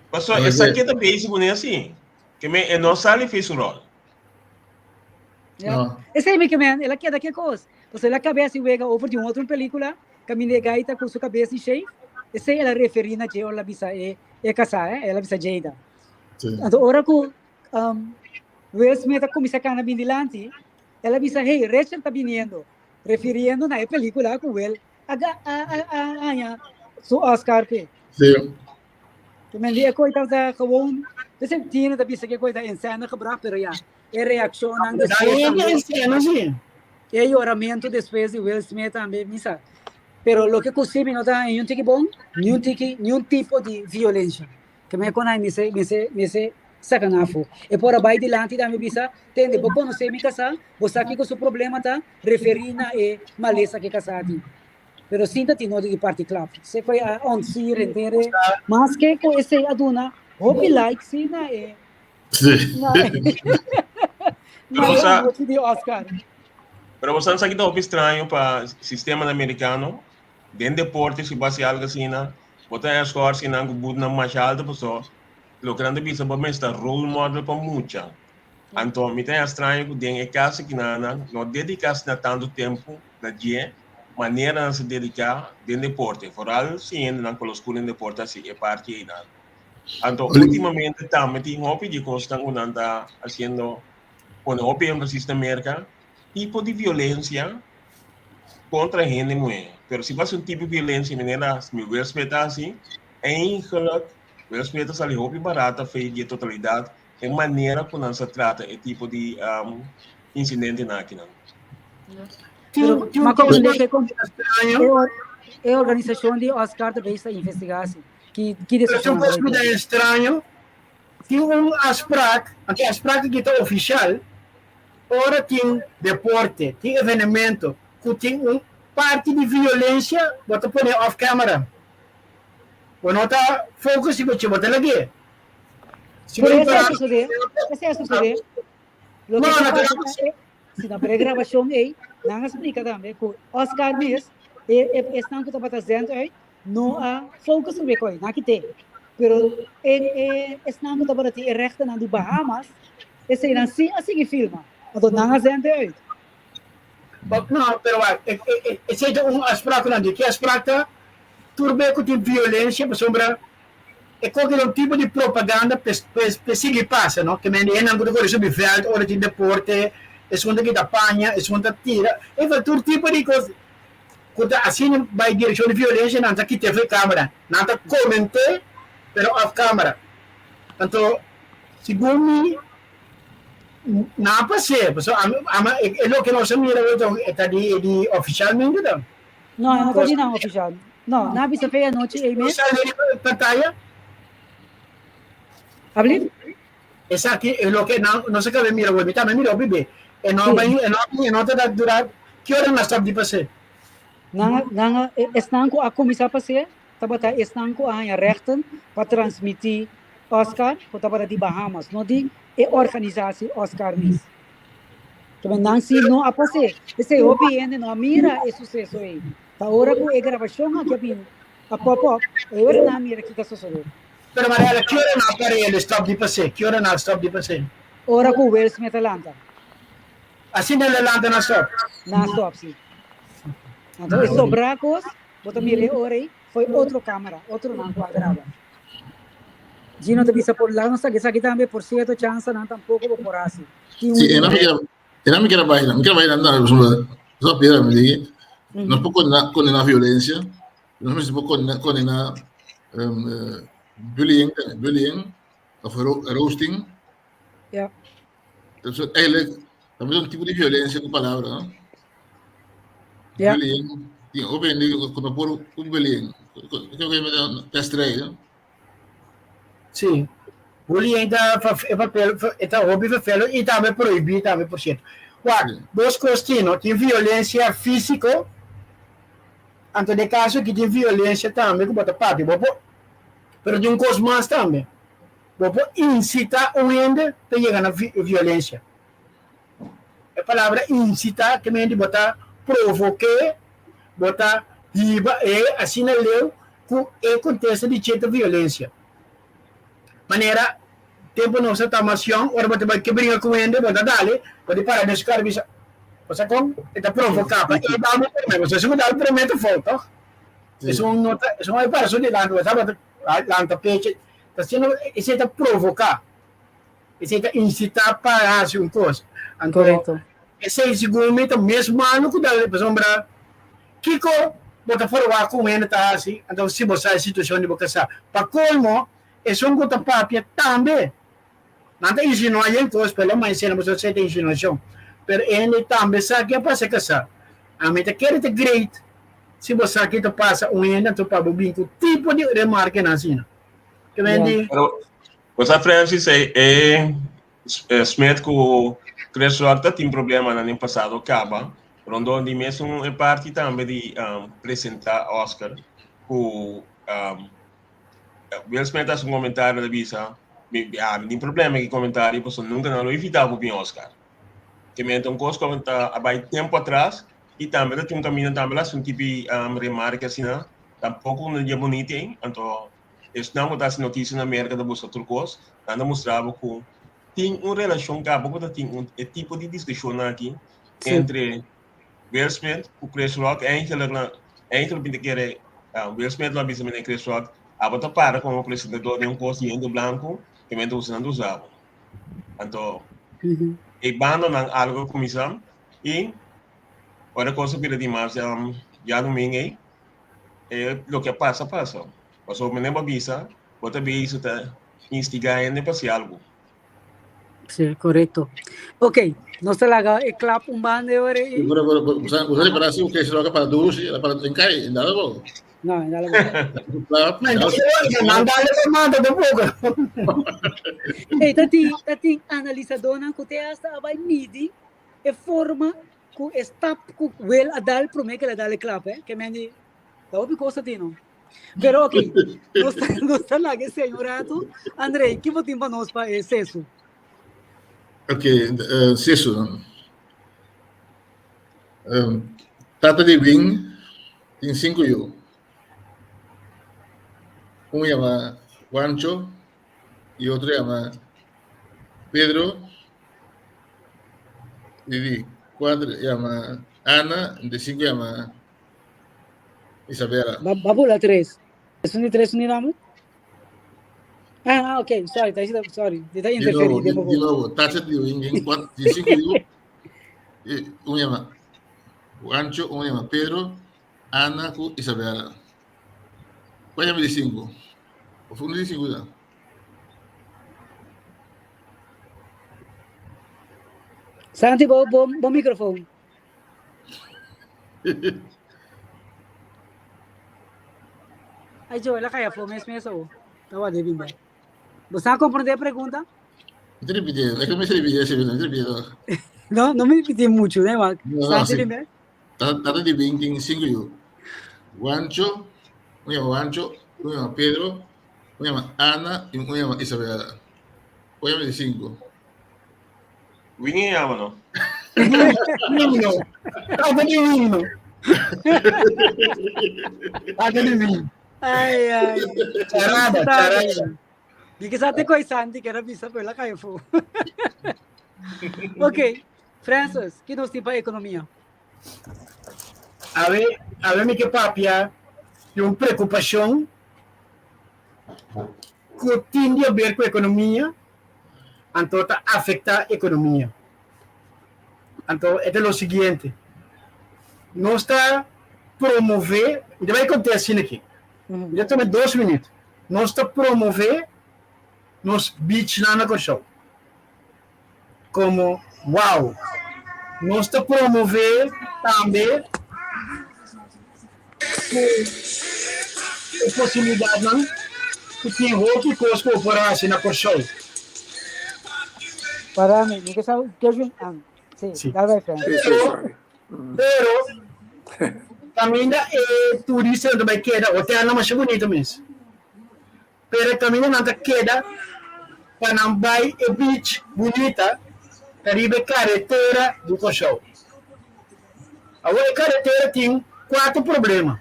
Pastor, essa aqui tá bezig com assim. Que me e não sale fez rol. Ja. No. Esse aí, que man, ela queda que coisa. Você ela cabeça e wega over de uma outra película, camine gaita com sua cabeça em cheio. Esse aí ela referi na Jay, ela bisa e e casar, eh? Ela bisa Jada. Sí. Então, ora ku Um, Will Smith a kuminsá kana bin dilanti, el a bisa, hey, Richard ta biniendo, refiriendo na e película ku Will a, a, a, a haña su Oscar p'e. Sí. Ke men di e koi tabata gewoon, dus e tiene ta bisa ke e koi ta en scène gebracht, pero ya, e reakshonnan despues En tambe, scène, sí. e yoramentu despues di Will Smith tambe, misa. Pero loke ku sí mi no ta haña niun tiki bon, niun tiki, niun tipo di violensha. Ke men kon ai mester mester mester saka nan afó. E por a bai dilanti i tambe bisa, Tende, bo konosé mi kasá, bo sa kiko su problema ta, referí na e malesa ku e kasá tin. Pero sin ta tin nodi di parti klap. Se ku a ontsir henter e, maske ku esei a duna hopi like sí na e Sí. na e Pero na e bo sa, anochi di Oscar. pero bo sa ki ta hopi straño pa sistemanan amerikano den deporte si bo hasi algo asina, Bo ta escoge si nan cu butnan masha alto paso loke nan ta bisa bo mester ta role model pa mucha. Anto mi ta haña straño cu den e caso aki nan nan no dedica asina tanto tempo na dje manera nan sa dedica den deporte, vooral si hendenan cu lo school den deporte haci e parti eynan. Anto ultimamente tambe tin hopi di e cosnan cu nan ta haciendo pone hopi enfasis na Merca, tipo di violencia kontra hende muhé. Pero si basa un tipo di violencia manera mi Will Smith a hasi, eigenlijk Will Smith a sali hopi barata fe di e totalidad e manera ku nan sa trata e tipo di um, incidentenan akinan. Pero, Tin un ma kos comprende que straño. e, or, e organisacion di Oscar ta bezig ta investiga si. Ki, ki Pero tin decision un kos nan ku ta bai straño. Tin un afspraak, anto e afspraak aki ta ofisial. Ora tin deporte, tin evenemento ku tin un parti di violensia, bo ta pone off camera. Bo no ta focus riba dje, bo ta lag'é. Si bo Pero esei a sosodé, esei a sosodé. Loke No, ta no, pasa pero ta e, si na pre grabashon ei, nan a splika tambe ku Oscar mes, e e esnan ku tabata zend uit, no a focus riba e koi, nan a kit'é. Pero e e esnan ku tabata tin e rechtennan di Bahamas, eseinan sí a sigui filma, anto nan a zend e uit. No, pero wak, esei ta un afspraak ku nan tin. Ki afspraak ta? Tur be ku tin violensia pasobra e koke ta un tipo di propaganda p'e sigui pasa, no? Ke mende hendenan ku ta kore subi vèlt ora tin deporte, esun ta kita paña, esun ta tira, enfin tur tipo di kos ku ta asina bai direkshon di violensia nan ta kit'é for e kamera. Nan ta koment'é pero off kamera. Anto segun mi nan a pas'é pasobra ami ami e loke nos a mira awor ta di di ofishalmente ta. No, e no ta di nan ofishal. No, nan a bisa fe anochi ei mes. No sali riba pantaya? Abli? Esaki e loke nan nos a kaba mira awor. Mi tambe mira hopi be. E no bai, e no e no ta da dura. Ki ora nan a stop di pas'é? Nan nan a esnan ku a kuminsá pas'é tabata esnan ku a haña rèchten pa transmití Oscar ku tabata di Bahamas, no di e organisasi Oscar mes. Pero nan si no a pas'é. P'esei hopi hende no a mira e suseso ei. Ta ora ku e grabashon aki a bin a pop up, e ora nan a mira kiko a sosodé. Pero Mariela, ki ora nan a para el stop di pas'é? Ki ora nan a stop di pas'é? Ora ku Will Smith a lanta. Asina el a lanta nan a stop? Nan a stop, si. Anto e sobrá kos, bo ta mira e ora ei, foi otro kamera, otronan ku a graba. Gino ta bisa por laga nos sa esaki tambe, por cierto chansa nan tampoco bo por haci. Tin un. Sí, e no mi quiere, e no mi quiere bai, mi quiere bai nan no, so piedra mi digi. Nos por condena, condena violencia, nos por condena, condena um, bullying, bullying of ro roasting. Ja. Dus eigenlijk, dat is un tipo di violencia ku palabra, no? Ja. Bullying, die ook in die ku no por un bullying. Ku ku pesterij, no? Sí. Bullying ta e papel e ta hopi vervelend y tambe prohibí tambe por cierto. Wak, dos cos tin, no? Tin violencia físico, anto den caso aki tin violencia tambe ku bo ta papia, bo por, pero tin un cos mas tambe. Bo por incitá un hende ta yega na violencia. E palabra incitá ke mende bo ta provok'é, bo ta hiba e asina leu ku e kontesta di dje ta violencia. Manera tempu nos ta mas yòn, ora bo ta bai ke bringa ku hende, bo ta dale, bo di para den su kara bisa, Bo sa kon? E ta provoká pa e dal bo promé. Bo sa si bo dal promé ta fout, tòg? Esun no ta, esun a para su dilanti, bo sa bo ta lanta pechi. Ta haciendo, esei ta provoca, esei ta incita pa haci un cos. Anto, Correcto. esei segun mi ta mes malo cu dal, pasobra kico bo ta forwa cu un hende ta haci, anto si bo sa e situacion di bo casa. Pa colmo, esun cu ta papia tambe, nan ta insinua yen cos, pero lo mas esei nan boso sa ta insinuacion, pero e hende tambe sa ke a pasa e casa. Ami ta kere ta great si bo sa ki ta pasa un hende anto pa bo bin cu tipo di remarkenan asina. Ke men di. Pero, bo sa Francis, e, e Smith ku Chris Rock ta tin problemanan den pasado kaba, rondon di mesun e parti tambe di um, presenta Oscar ku um, Will Smith hasi un komentario ta bisa, mi, ah, mi tin problema ki komentario pasobra nunka nan lo invita bo bin Oscar. Ke men ta un kos ku ta a bai tempo atras i tambe ta tin un kaminda tambe la hasi un tipi um, remarke asina, tampoko un dia bonito ei, anto Esnan ku ta hasi notisia na Merka ta buska tur kos, nan ta mustra bo ku tin un relashon kaba ku ta tin un e tipo di diskushonnan aki entre Will Smith ku Chris Rock. Eigenlijk na eigenlijk mi ta kere Will Smith lo a bisa mi Chris Rock abo ta para komo presentador den un kos di hende blanku ke men ta usa nan ta usa bo. Anto e bandonan algu a kuminsá i ora kos a bira dimas djadumingu ei E loke a pasa, pasa. Pasobra manera bo a bisa, bo ta bezig ta instigá hende pa hasi algu. Sí, korekto. Ok, nos ta laga e klap un banda e ora ei. Pero, pero, bo sa, bo sa repará si Chris Rock a para duru, si, el a para en kai, en dale bo. No, en dale bo. Klap, No, entonces, nan dale pa manda tampoco. Ey, ta tin, ta tin analisadónan ku te hasta a bai midi. E forma ku e stap ku Will a dal promé ku el a dal e klap, eh? Ke men di, ta hopi kos ta tin, no? Pero ok, nos ta, nos ta laga esei un ratu. Andrei, ki bo tin pa nos pa e sesu? Ok, eh, sesu. Um, tata di Wing tin sinku yu. Un yama Juancho y otro yama Pedro. Y di cuatro yama Ana, y di cinco yama Isabela. Ba, ba bula tres. Esun di tres un di namu? Ah, ok, sorry, ta sorry. Di ta Di interferir nobo, de di, poco. di nobo, tata di Wing tin cuatro, tin cinco yu. Y un yama Juancho, un yama Pedro, Ana ku Isabela. Kua yama di sinku? Of un di sinku ta? Santi, bo, bo, bo microfoon. Ay, Joel, a kaya fo mes mes o. Tawa de bimba. Bo sa comprende a pregunta? No te repite, es que me se repite, sí, no te repite. No, no me repite mucho, né, Mark? No, no, Santi sí. bimba. Tata di 25 yu. Juancho, un llama Juancho, un llama Pedro, un llama Ana y un llama Isabela. Un llama 25. Winnie llama, no? Nino. Tata di Nino. Tata di Nino. Ai, ai. Charada, charada. Di que sa te koi Santi que era bisa pero la cae fu. Ok, Francis, ki nos tin pa ekonomia? Awe, awe mi ke papia di un preokupashon ku tin di aber ku ekonomia, anto ta afektá ekonomia. Anto e ta lo siguiente, nos ta promové, mi ta bai kont'é asina aki, mi ta tuma dos minüt, nos ta promové nos beachnan na Kòrsou. Komo wow! Nos ta promové tambe ku e posibilidatnan ku tin hopi kos ku bo por hasi na Kòrsou. Para mi, mi ke sa Kevin, ah, sí, Sí. dal bai Frank. Sí, sí, sorry. Pero kaminda e turistanan ta bai keda, hotelnan masha bunito mes. Pero e kaminda nan ta keda pa nan bai e beach bunita ta riba e karetera di Kòrsou. Awor e karetera tin kuater problema,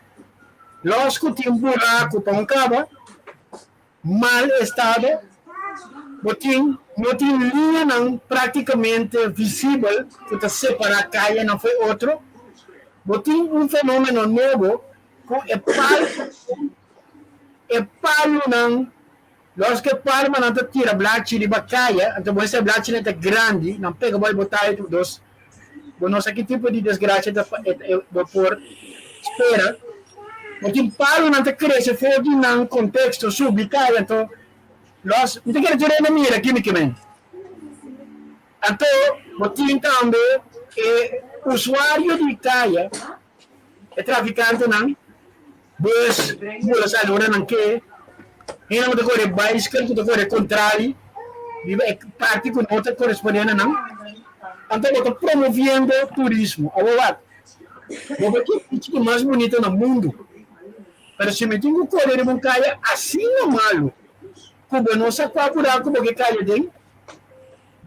Lòs ku tin buraku pa un kaba, mal estado, bo tin no tin liñanan praktikamente visibel ku ta separá kayanan fo'i otro, bo tin un fenómeno nobo ku e palmanan E palunan, los ku e palmanan ta tira blachi riba kaya, anto bo hesa e blachinan ta grandi, nan pega bo i bo tayo tur dos. Bo no sa ki tipo di desgracia ta bo por spera. Bo tin palunan ta krese for di nan konteksto subi kaya, anto los, mi ta kere tur hende mira kimi kimen. Anto bo tin tambe e usuario di kaya, e trafikantenan. Bus bula sali ora nan ke. Hende ku ta kore baiskel ku ta kore kontrali riba e parti ku no ta korespondé na nan. Anto bo ta promoviendo turismo. Awor wak, bo por tin e sitio mas bunito na mundu, pero si mi tin ku kore riba un kaya asina malu ku bo no sa kua buraku bo ke kaya den,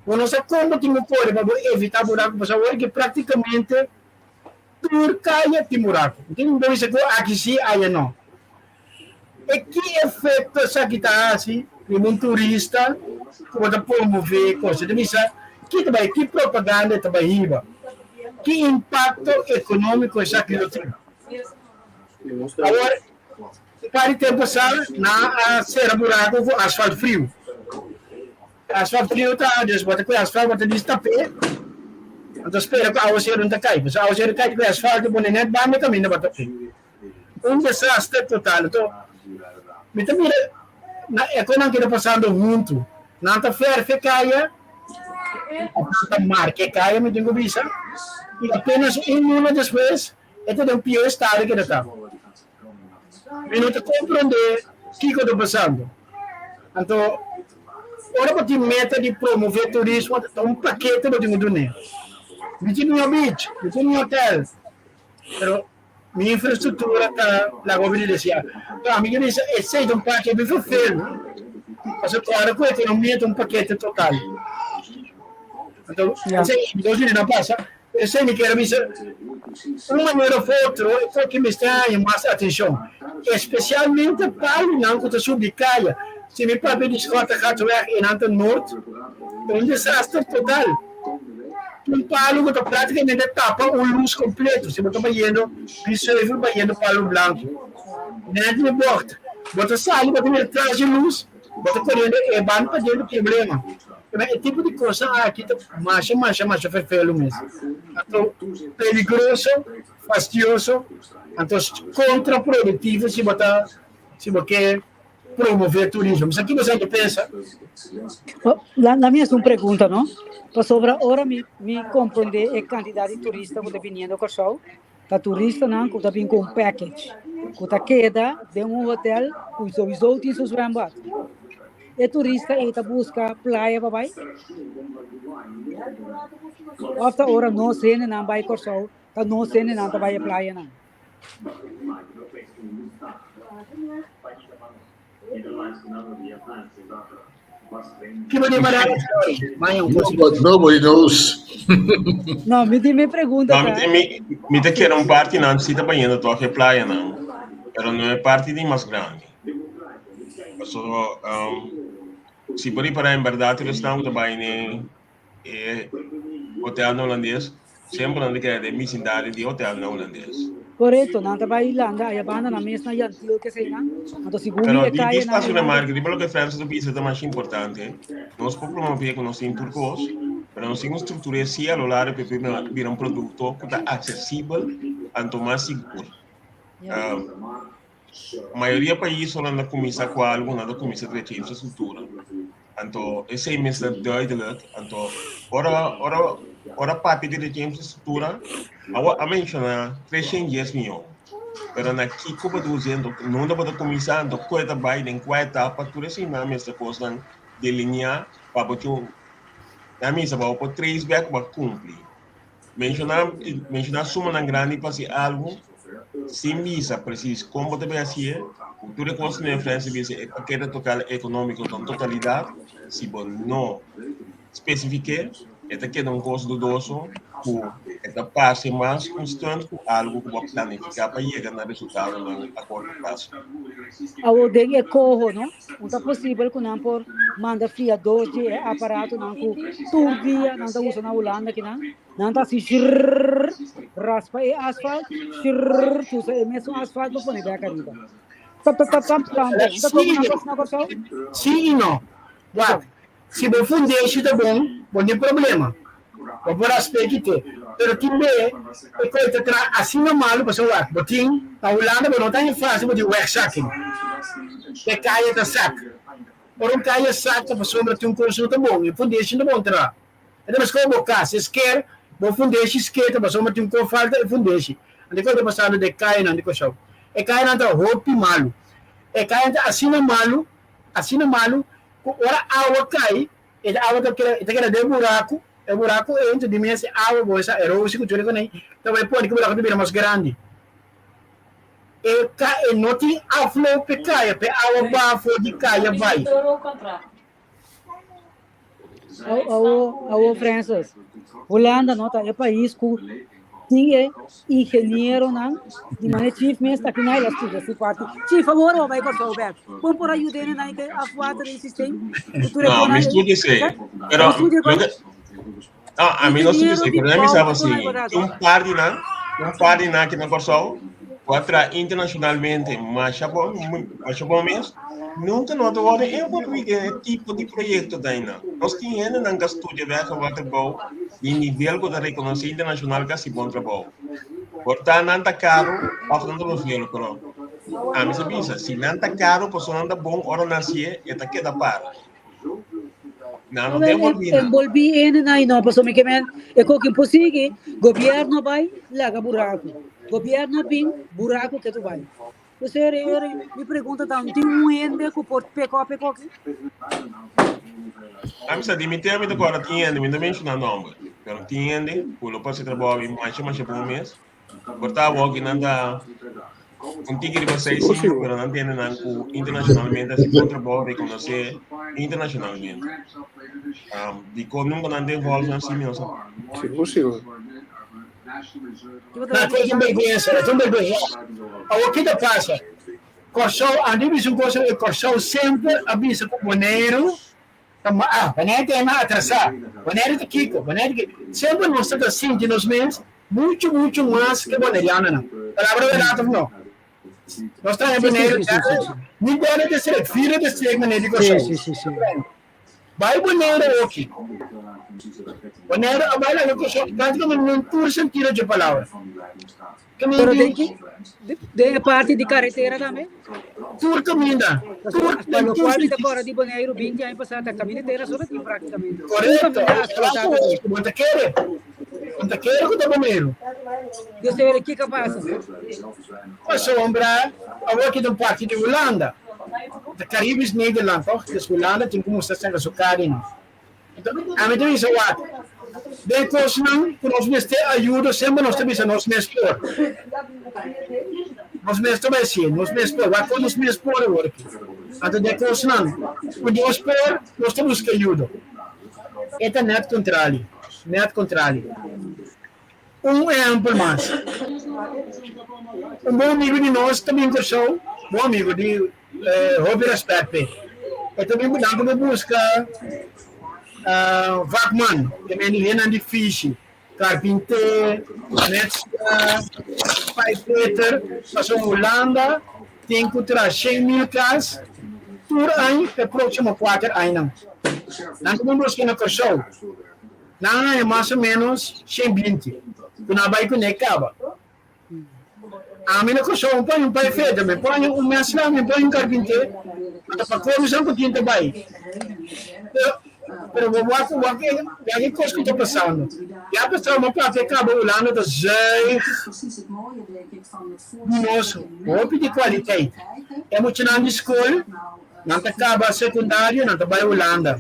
bo no sa kon bo tin ku kore pa bo evitá buraku, pasobra awor ke praktikamente Tur kaya tin buraku. N tin bisa ku aki si, aya no. E ki efekto esaki ta hasi riba un turista ku bo ta promové kos? E ta bisa ki ta bai, ki propaganda e ta bai hiba? Ki impakto ekonómiko esaki lo tin? Awor, un par di tempu pasá nan a sera buraku ku asfalt friu. Asfalt friu ta, dus bo ta kue asfalt, bo ta distap'é, anto spera ku awaseru no ta kai. Pasobra awaseru kai ta kue asfalt i pone nèt banda e kaminda bo ta p'é. Un desaster total. Anto mi ta mira na e konan ke ta pasando huntu. Nan ta fèrf e kaya, òf nan ta marka e kaya mi tin ku bisa, i apenas un luna despues e ta den pió estado ke ta ta. Mi no ta komprondé kiko ta pasando. Anto, ora bo tin meta di promové turismo, ta un pakete bo tin ku dun'é. Mi tin mi beach, mi tin mi hotel, pero mi infrastruktura ta laga hopi di deseá. Pero ami ke bisa esei ta un parti hopi vervelend, pasobra kòrda ku ekonomia ta un pakete total. Anto esei mi dos a pasa, esei mi kier a bisa un manera of otro e koki mester haña mas atenshon, espesialmente palunan ku ta subi kaya. Si mi papia di Schottegatweg i nan ta noord, ta un desaster total. Un palu ku ta práktikamente tapa un lus kompleto si bo ta bayendo Biesheuvel bayendo Palo Blanco. Nèt na bògt, bo ta sali bo ta mira tras di lus, bo ta koriendo e ban paden di problema. E tipo di kosnan aki ta masha masha masha ferfelu mes. Anto peligroso, fastioso, anto kontraproduktivo si bo ta si bo ke promove turismo. Mi sa ki boso ta pensa? La mi hasi un pregunta no, pasobra ora mi mi komprende e kantidat di turista ku ta biniendo Kòrsou, ta turistanan ku ta bin ku un package, ku ta keda den un hotel ku souiso tin su zwembad. E turista ei ta buska playa pa bai? Òf ta ora nos hendenan bai Kòrsou, ta nos hendenan ta bai e playanan? Nobody knows. No, mi tin mi pregunta No, mi, ta. mi, mi ta kere un parti nan si ta bayendo toch e playa nan, pero no e parti di mas grandi. So, um, si por ripara en berdad e esnan ku ta bai ne e hotelnan holandes, semper nan ta keda den bisindario di hotelnan holandes. Korekto, nan ta bai landa aya banda nan mes na Yantil keseinan, anto segun mi Pero e di, kayanan di spacio einan. remarke, riba loke Francis a bisa ta masha importante. Nos por promove ku nos tin tur kos, pero nos tin un struktura si a lo largo pa e bira un produkto ku ta aksesibel anto mas sigur. Ja. Mayoria paisnan ta kuminsá ku algu, nan ta kuminsá drecha infrastruktura. Anto esei mester duidelijk. Anto ora ora ora papia di drecha infrastruktura, awo a menshoná 310 mion. Pero na kiko bo ta usa anto nunda bo ta kuminsá anto koe ta bai den kua etapa tur eseinan mester kosnan delineá pa bo tin un nan mester pa bo por trace back ku bo a kumpli. Menshoná menshoná sumanan grandi pa hasi algu sin bisa presis kon bo ta bin hasié, ku tur e kos ku Francis bisa e pakete tokal ekonómiko ta un totalidat, si bo no spesifik'é e ta keda un kos dudoso ku e ta parse mas un stunt ku algu ku bo a planifiká pa yega na resultadonan a korto plaso. Awor den e koho no, un ta posibel ku nan por manda fiador di e aparatonan ku tur dia nan ta usa na Hulanda kinan, nan ta hasi shrrrr, raspa e asfalt, shrrrr, chusa e mesun asfalt pa pone bek ariba. Tap tap tap tap, tambe. Un ta komo nan kos na Kòrsou? Sí i no. Wak, si bo fundeshi ta bon, bo no tin problema. Bo por rasp'é kit'é. Pero tin be e koi ta traha asina malu pasobra wak, bo tin, na Hulanda bo no ta haña fásil bo tin wegzakking. E kaya ta sak. Ora un kaya sak ta pasobra tin un kos no ta bon, e fundeshi no ta bon traha. E ta meskos bo kas, e sker, bo fundeshi sker ta pasobra tin un kos falta e fundeshi. Anto e kos ta pasando den e kayanan di Kòrsou. E kayanan ta hopi malu. E kayanan ta asina malu, asina malu, ku ora awa kai, e awa ta keda, e ta keda den e buraku, e buraku ei anto di mes e awa bo sa erosie ku tur e konei ta bai pone ku buraku ta bira mas grandi. E ka e no tin afloop p'e kaya, p'e awa baha for di kaya bai. Awo, awo Francis, Hulanda no ta e pais ku tin e ingenieronan di mane chief mes ta kina el a studia si parti. Chief, awor bo bai Kòrsou bèk. Kon por a yuda hende nan ke afwater den systeem? Ku tur e No, mi konan ei. studia esei. Sa? Pero Bo studia loke kon? No, ami no studia Ingeniero esei, di pero mi bouw saba ku si konan ei tin un par di nan, un par di nan aki na Kòrsou ku a traha internashonalmente masha bon, masha bon mes, nunka no ta wòrdu envolví den e tipo di proyekto ta einan. Nos tin hendenan ku a studia wèg en waterbouw di nivel ku ta rekonosé internashonal ku a hasi bon trabou. Por ta nan ta karu òf nan ta bofelo, pero ami sa bisa si nan ta karu pasobra nan ta bon ora nan hasié e ta keda para. Nan no ta envolví nan. Envolví hendenan i no pasobra mi ke men e koki por sigui, gobièrnu bai laga buraku, gobièrnu bin buraku ke tu bai. P'esei eri eri mi pregunta ta tin un hende ku por pekò pekò aki? Ami sa di mi tema mi ta kòrda tin hende, mi no ta menshoná nòmber. Pero tin hende ku lo por hasi trabou i masha masha bon mes. Por ta awor ku nan ta un tiki riba seis Sigur, sinku, sigur. pero nan tende nan ku internashonalmente hasi bon trabou rekonosé internashonalmente. Um, dikon nunka nan ta involve nan si mi no sa. Sigur, sigur. Na, es un bergüenza, es un bergüenza. Awor ki ta pasa? Kòrsou, Andy bisa un kos, Kòrsou semper a bisa ku Boneiru ta ma, ah, Boneiru ta ema atrasá, Boneiru ta kiko, Boneiru ta kiko. Semper nos ta ta sinti nos mes muchu, muchu mas ke bonerianonan. Palabra bèrdat òf no? Nos ta haña Boneiru derde, ni derde district, vierde district manera di Kòrsou. Bai Boneiru oki. Boneiru a bai laga Kòrsou práktikamente den tur sentido dje palabra. Pero den ki den e parti di karetera tambe? Tur kaminda. Tur, Pa lo kual mi ta kòrda di Boneiru 20 aña pasá ta kaminda tera so ta tin práktikamente. Un Korekto. kaminda asfaltá ta tin. Bo ta kere. Bo ta kere ku ta Boneiru. Dios ta were kiko a pasa. Pasobra awor ki ta un parti di Hulanda. Ta Caribisch Nederland toch? Dus Hulanda tin ku mustra saka su karinan. Ami ta bisa wak, den kosnan ku nos mester ayuda semper nos ta bisa nos mes por. Nos mes ta bai hasié, nos mes por. Wak kon nos mes por awor aki. Anto den kosnan ku nos por, nos ta buska ayuda. E ta nèt kontrali, nèt kontrali. Un ehèmpel mas, un bon amigu di nos ta bin Kòrsou, bon amigu di hopi rèspèt p'e, e ta bin nan ku bo buska vakman, ke men di hennan di fishi, karpinté, metsla, paipfeter, pasobra Hulanda tin ku traha 100,000 kas tur aña p'e próksimo kuater añanan. Nan ta bin buska na Kòrsou. Nan a haña mas o ménos 120 ku nan a bai kuné kaba. Ami na Kòrsou un paña un pai feta, mi paña un mèsla, mi paña un karpinté, anto pa komi san ku tin ta bai. Pero, pero bo wak wak e wak e kos ku ta pasando. Ya pasá bo papia kaba Hulanda ta zuig di nos hopi di kwaliteit. E muchanan di skol Nan ta kaba sekundario, nan ta bai Hulanda.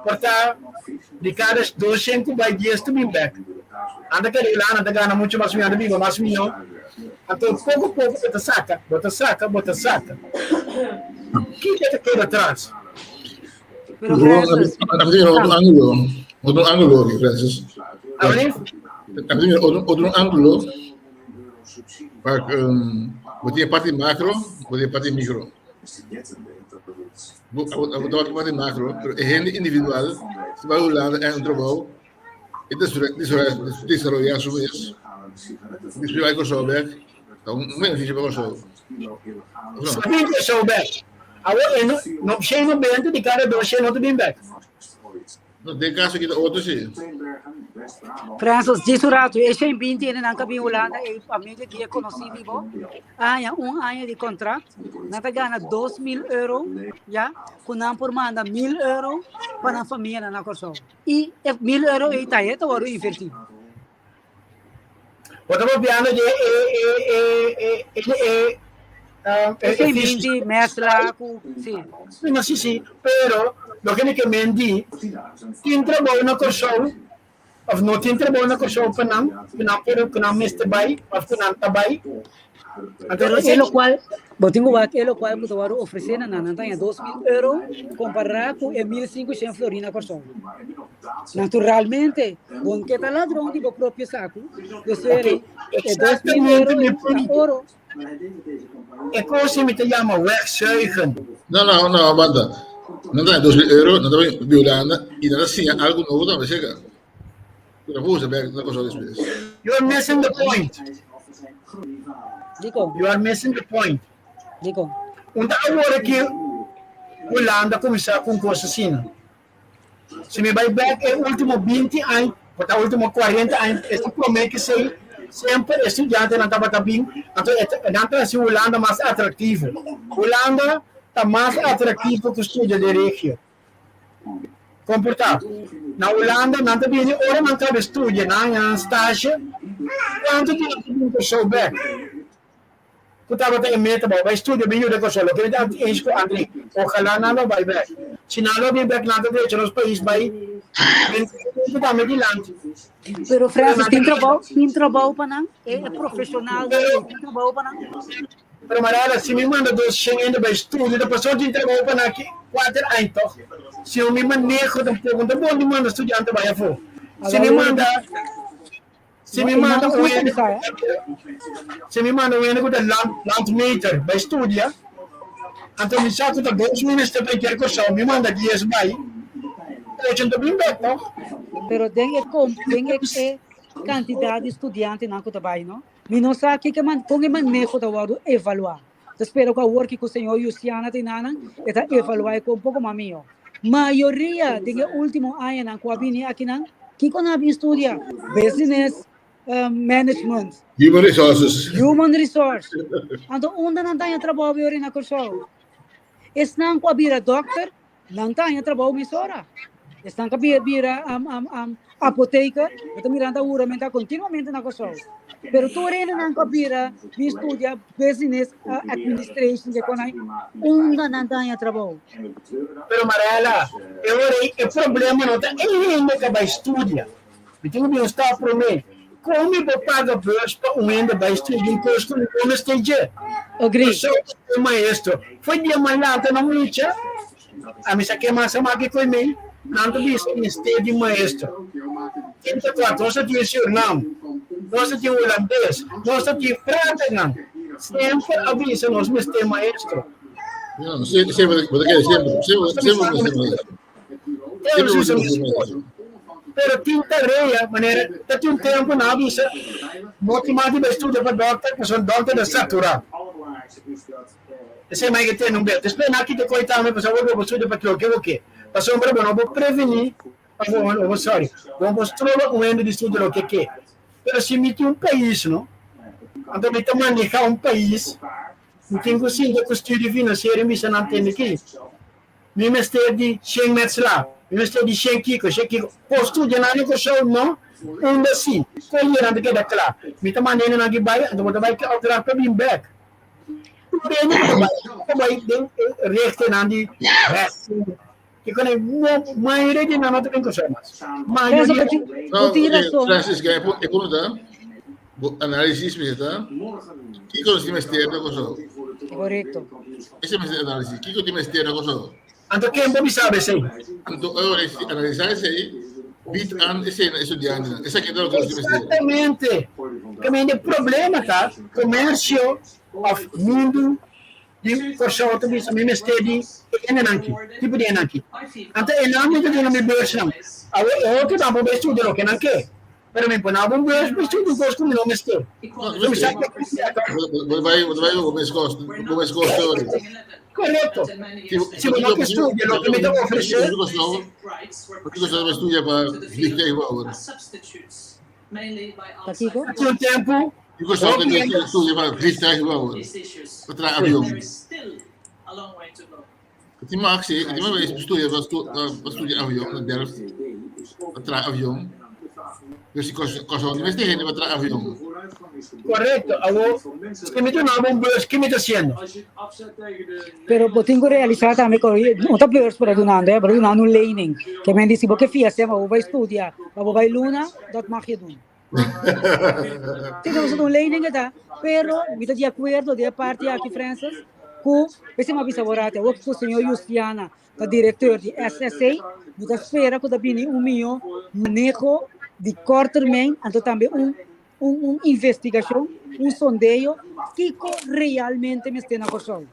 Por ta di kada doshen ku bai dies ta bin bèk. Nan ta keda Hulanda, nan ta gana muchu mas mihó, nan ta biba mas mihó. Anto poko poko bo ta saka, bo ta saka, bo ta saka. Kiko ta keda tras? Pero Francis, Otro ángulo, otro ángulo aki, Francis. Otro, otro ángulo. Pa, um, bo tin parti macro, bo tin parti micro. Bo bo ta wak parti macro, pero e hende individual, si bai Hulanda en un trabou, e desaroyá su mes, despues bai Kòrsou bèk, ta un benefisio pa Kòrsou. Sa bin Kòrsou bèk. Awor e no, no 190 di kada 200 no ta bin bèk. No, den kaso aki ta otro si. Francis, djis un ratu, e 120 hendenan ka bin Hulanda ei pa medio di e konosí di bo, aña, un aña di kontrakt, nan ta gana 2000 euro, ya, ku nan por manda 1000 euro pa nan famianan na Kòrsou. I e 1000 euro ei ta e ta wòrdu invertí. Bo ta papiando di e e e e e e e E 120 mezcla ku, si. No, si, si, pero loke mi ke men di, tin trabou na Kòrsou òf no tin trabou na Kòrsou pa nan, ku nan por, ku nan mester bai òf ku nan ta bai. Anto Pero e esei lokual, bo tin ku wak e lokual ku ta wòrdu ofresé na nan, nan ta haña 2000 euro kompará ku e 1500 florin na Kòrsou. Naturalmente, bo no ke ta ladron di bo propio saku, dus Ok, e 2000 exactamente euro mi ei ta punto. oro. E kos ei mi ta yama wegzuigen. No, no, no, aguanta. Nan ta haña 2000 euro, nan ta bai di Hulanda i nan ta siña algu nobo tambe, seka. Ku nan por usa bek na Kòrsou despues. You are missing the point. Dikon? You are missing the point. Dikon? Unda awor aki Hulanda kuminsá ku un kos asina? Si mi bai bek e último 20 aña, por ta último 40 aña, e ta promé ke sei, semper e studiantenan tabata bin, anto e nan ta hasi Hulanda mas atraktivo. Hulanda ta mas atraktivo ku studia den regio. Komportá. Na Hulanda nan ta bini ora nan kaba studia, nan haña nan stasje, kuantu di nan ta bin Kòrsou bèk? Ku tabata e meta bo bai studia bin yuda Kòrsou? Loke mi ta eens ku André, ojalá nan lo bai bèk. Si nan lo bin bèk nan ta drecha nos pais bai. punto tambe dilanti. Pero Francis, tin trabou, tin trabou pa nan? E profesional tin trabou pa nan? Pero Mariela, si mi manda 200 hende bai studio, ta pasobra tin trabou pa nan aki kuater aña tòg. Si mi maneho tampoko no ta bon di manda studiante bai afó. Si mi manda si mi manda un hende si mi manda un hende ku ta land landmeter bai studia, anto mi sa ku ta dos minister pa henter Kòrsou, mi manda dies bai, ocho no ta bin bèk tòg. Pero den e den e kantidat di studiantenan ku ta bai no. Mi no sa kiko man, kon e maneho ta wòrdu evaluá. Ta spera ku awor ki ku señor Yusiana ta inanan, e ta evaluá e kon poko mas mihó. Mayoria den e último añanan ku a bini akinan, kiko nan a bin studia? Business management. Human resources. Human resource. Anto unda nan ta haña trabou awor na Kòrsou? Esnan ku a bira dòkter, Nan ta haña trabou mesora. Esnan ka bira bira um, um, um, apoteker, bo ta mira nan ta huramentá kontinuamente na Kòrsou. Pero tur hendenan ku a bira bin studia business uh, administration ke kon ai, unda nan ta haña trabou? Pero Mariela, e ora ei e problema no ta e hende ka bai studia. Mi tin ku bin un stap promé. Kon mi por paga beurs pa un hende bai studia un kos ku mi no mester dje? Agree. Pasobra un maestro foi dia malanta na mucha, ami sa ke mas ama ke koe mi, nan ta bisa mester di maestro. Ken ta kòrda? Nos ta tin Sürnam, nos ta tin Hulandes, nos ta tin fraternan. Semper a bisa nos mester maestro. No, semper, bo ta kere semper, semper, semper mester maestro. Pero tin tarea, manera ta tin un tempu nan a bisa no tin mas di bai studia pa dòkter pasobra dòkter ta saturá. Esei mai ke tene un bes. Despues nan a kita koi tambe pasobra bo por studia pa loke bo ke. Pasobra bo no por prevení, bo sorry, bo no por stroba un hende di studia loke e ke. Pero si mi tin un pais no, anto mi ta maneha un pais, mi tin ku sinta ku studio finansiero i bisa nan tende ki. Mi mester di shen metsla, mi mester di shen kiko, shen kiko. Por studia nan na Kòrsou? No. Unda si? Kon hende nan ta keda kla? Mi ta manda hendenan aki bai, anto bo ta bai ku e opdracht pa bin bèk. Tur hende ku ta bai, ta bai den e richtingnan di rechten. Kiko nan, no, mayoria di nan no ta bin Kòrsou mas. Mayoria. Bo tin rason. Francis, e punto ta, Bo análisis mester ta, kiko nos tin mester na Kòrsou? Korekto. Esei mester análisis, kiko tin mester na Kòrsou? Anto ken bo bisa esei? Anto ora si analisá esei, bit an esei na e studiantenan. Esaki ta loke nos tin mester. Eksaktamente. Ke men e problema ta komersio òf mundu di Kòrsou ta bisa mi mester di e hendenan aki, tipo di hendenan aki. Anto e nan mi ta duna mi beursnan. Awor e otronan por bai studia loke nan ke. Pero mi pone un beurs pa studia un kos ku mi no mester. No, mi sa Bo bai, bo bai bo mes kos, bo mes kos teori. Korekto. Si bo no ke studia loke mi ta ofresé. Pakiko sa studia pa vliegtuig bouwen? Pakiko? Tin un tempu. Kiko sa studia pa vliegtuig bouwen? Pa traha avion. Tin mak si, tin mak studia pa studia avion na Delft, pa traha avion. Pero si Kòrsou no mester hende pa traha avion. Korekto. Awor, si mi duna bo un beurs, ke mi ta hasiendo? Pero bo tin ku realisá tambe ku no ta beurs bo ta dunando, bo ta dunando un lening. Ke men di si bo ke fia sema bo bai studia, pa bo bai luna, dat mag je doen. Sí, nos un lening eta, pero mi ta di acuerdo de parte aki Francis, ku p'esei mi a bisa bo rati, awor ku señor Justiana ta directeur di SSC, mi ta spera ku ta bini un mihó maneho di kort termijn, anto tambe un un un investigashon, un sondeo, kiko realmente mester na Kòrsou.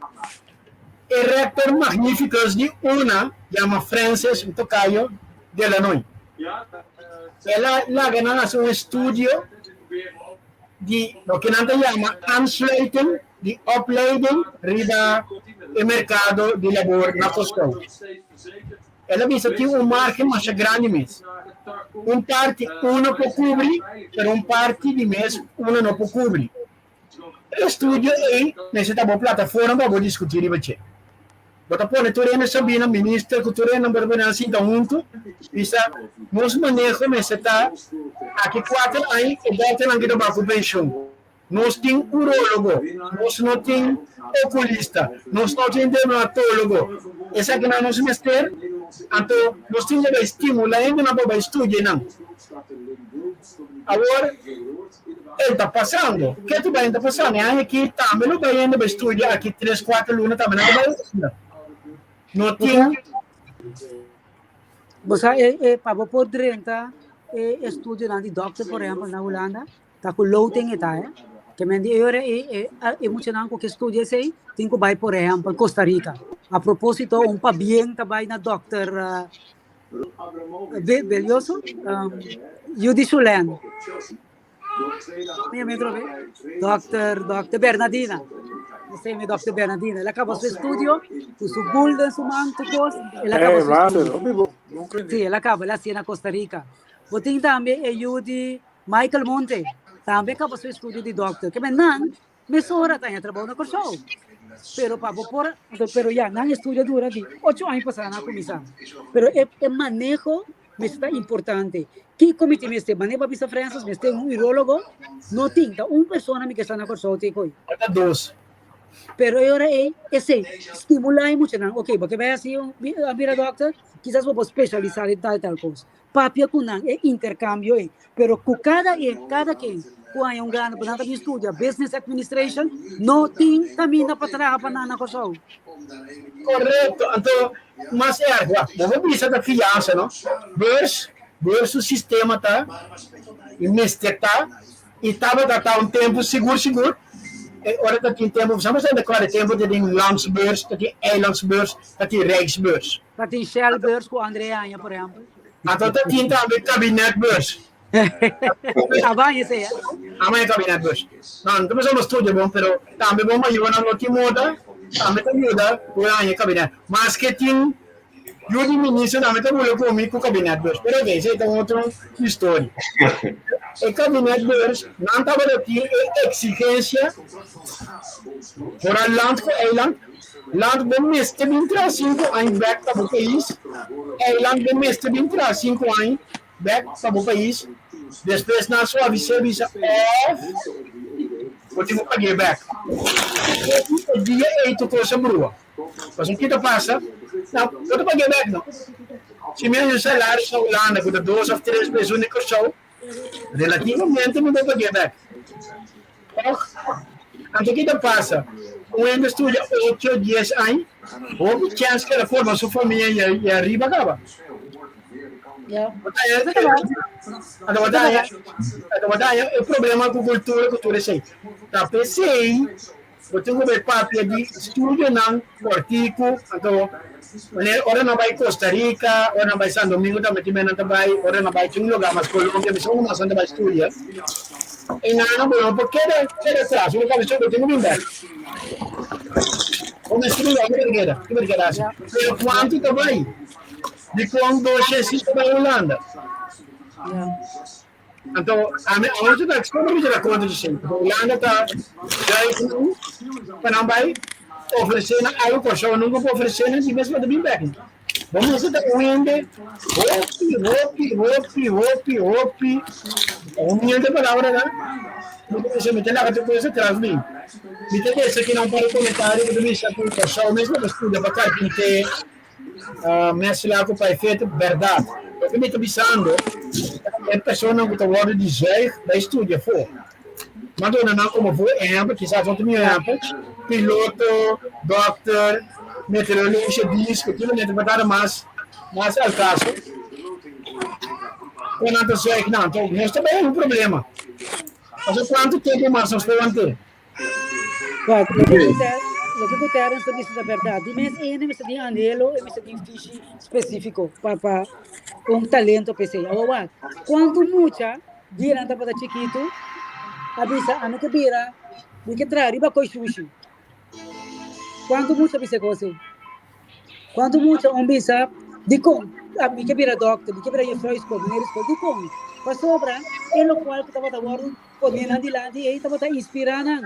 E rector magnificus di una yama Francis un tocayo Delanoy. El a laga nan haci un estudio di loke nan ta yama aansluiting di opleiding riba e mercado di labor na Kòrsou. El a bisa tin un margen masha grandi mes. Un parti uno por cubri, pero un parti di mes uno no por cubri. E estudio ei mester ta bo plataforma pa bo diskutí riba dje. Bo ta pone tur hende Sabina, minister ku tur hende bo ta pone nan sinta huntu bisa nos maneho mester ta aki kuater aña e dòkternan ki ta bai ku penshon. Nos tin urólogo, nos no tin okulista, nos no tin dermatólogo. Esakinan nos mester. Anto nos tin ku bai stimulá hendenan pa bai studia nan. Awor el ta pasando. Ke ta bai ta pasando? E aña aki tambe lo bai hende bai studia aki tres kuater luna tambe nan ta bai Hulanda. No tin. Bo sa e e pa bo por drenta e estudionan di dòkter por ehèmpel na Hulanda ta ku loting e ta eh. Ke men di e ora e e e muchanan ku ke studia esei tin ku bai por ehèmpel Costa Rica. A propósito un pabien ta bai na dòkter Be Belioso yu di Shulen. Mi mi trobe Dòkter Dòkter Bernadina. Esei mi Dòkter Bernadina. El a kaba su estudio ku su bul den su man tur kos. El a kaba Hey, su master, estudio. hopi bon. Bon kundi. Sí, el a kaba, el a hasié na Costa Rica. Bo tin tambe e yu di Michael Monte, tambe a kaba su estudio di dòkter. Ke men nan mesora ta haña trabou na Kòrsou. Pero pa bo por, pero ya, nan estudio a dura di ocho aña pasá nan a kuminsá. Pero e e maneho mester ta importante. Kiko mi tin mester? Manera bo a bisa Francis, mester un urólogo? No tin, ta un persona mi ke sa na Kòrsou tin koe. Ta dos. Pero e ora ei, esei, stimulá e muchanan, ok, bo ke bai hasi un, a bira dòkter, kisas bo por spesialisá den tal tal kos. Papia ku nan, e interkambio ei. Pero ku kada e, kada ken ku haña un gana pa nan ta bin studia Business Administration, no tin kaminda pa traha pa nan na Kòrsou. Korekto, anto mas erg, wak, bo por bisa ta fiansa, no? Beurs, beurs su sistema ta i mester ta i tabata ta un tempu sigur sigur, e ora ta tin tempu, sa bo ta kòrda e tempu ta tin landsbeurs, ta tin eilandsbeurs, ta tin rijksbeurs. Ta tin Shellbeurs ku André haña, por ehèmpel. Anto ta tin tambe kabinetbeurs. Abaña esei, eh? Abaña kabinetbeurs. No, no ta pensando bo studia bon, pero tambe bo mayornan no tin moda, tambe ta yuda ku e haña kabinet. Maske tin yu di minister tambe ta bula ku mi ku kabinetbeurs. Pero oke, esei ta un otro historia. E kabinetbeurs, nan tabata tin e eksigensia foral land ku eiland. Land bo mester bin traha sinku aña bek pa bo pais, eiland bo mester bin traha sinku aña bek pa bo pais, despues nan suavis'é bisa òf bo tin ku pag'é bek. E dia ei tur kos a brua. Pasobra ki ta pasa? Nan bo ta pag'é bek no. Si mi haña un salario na Hulanda ku ta dos òf tres bes un di Kòrsou, Relativamente mi bo pag'é bek. Tòg? Anto ki ta pasa? Un hende studia ocho, dies aña, hopi chèns ku el a forma su famia i ariba kaba. Anto bo ta haña, anto bo ta haña e problema ku kultura ku tur esei. Ta p'esei Bo tin ku bai papia di studionan kòrtiku, anto wanneer ora nan bai Costa Rica, ora nan bai San Domingo tambe tin nan ta bai, ora nan bai tin un lugá mas Colombia, mi sa unda mas nan ta bai studia, e nan bo no por keda keda atras, bo kaba bo tin ku bin bèk. Bo mester bin bèk, bo mester keda, bo mester keda asi. Pero kuantu ta bai? Dikon 205 ta bai Hulanda? Anto, ami a ta eksponé mi ta kontra di esei. Hulanda ta juist nan pa nan bai ofresé nan algu Kòrsou nunka por ofresé nan di mes pa ta bin bèk. Bo mester ta un hende hopi, hopi, hopi, hopi, hopi humilde palabra ta. Mi ta bisa mi ta laga tur kos atras mi. Mi ta lesa kinan un par di komentario ku ta bisa ku Kòrsou mes lo studia pa karpinté. Mester ku pa efecto berdad. Loke mi ta bisando e personanan ku ta wordo di zuig bai studia afo. Mi a duna nan komo voor ehempel, kisas no ta mi ehempel, piloto, dokter, meteorologische dienst, ku tur ta tabata mas mas al kaso. Ku nan ta zuig nan. Anto nos ta bai un problema. Pasobra kuantu tempu mas nos por want'é? Wak, loke ku Ter, loke ku Terence ta bisa ta bèrdat. Di mes ene mester tin anhelo i mester tin fishi spesífiko pa pa un talento pa esei. Awor wak, kuantu mucha dia nan tabata chikitu a bisa ami ke bira, mi ke traha riba koi shushi. Kuantu mucha a bisa e kos ei? Kuantu mucha un bisa, Dikon? Mi ke bira dòkter, mi ke bira yefrou skol, meneer skol. Dikon? Pasobra e lokual ku tabata wòrdu poné nan dilanti ei tabata inspirá nan.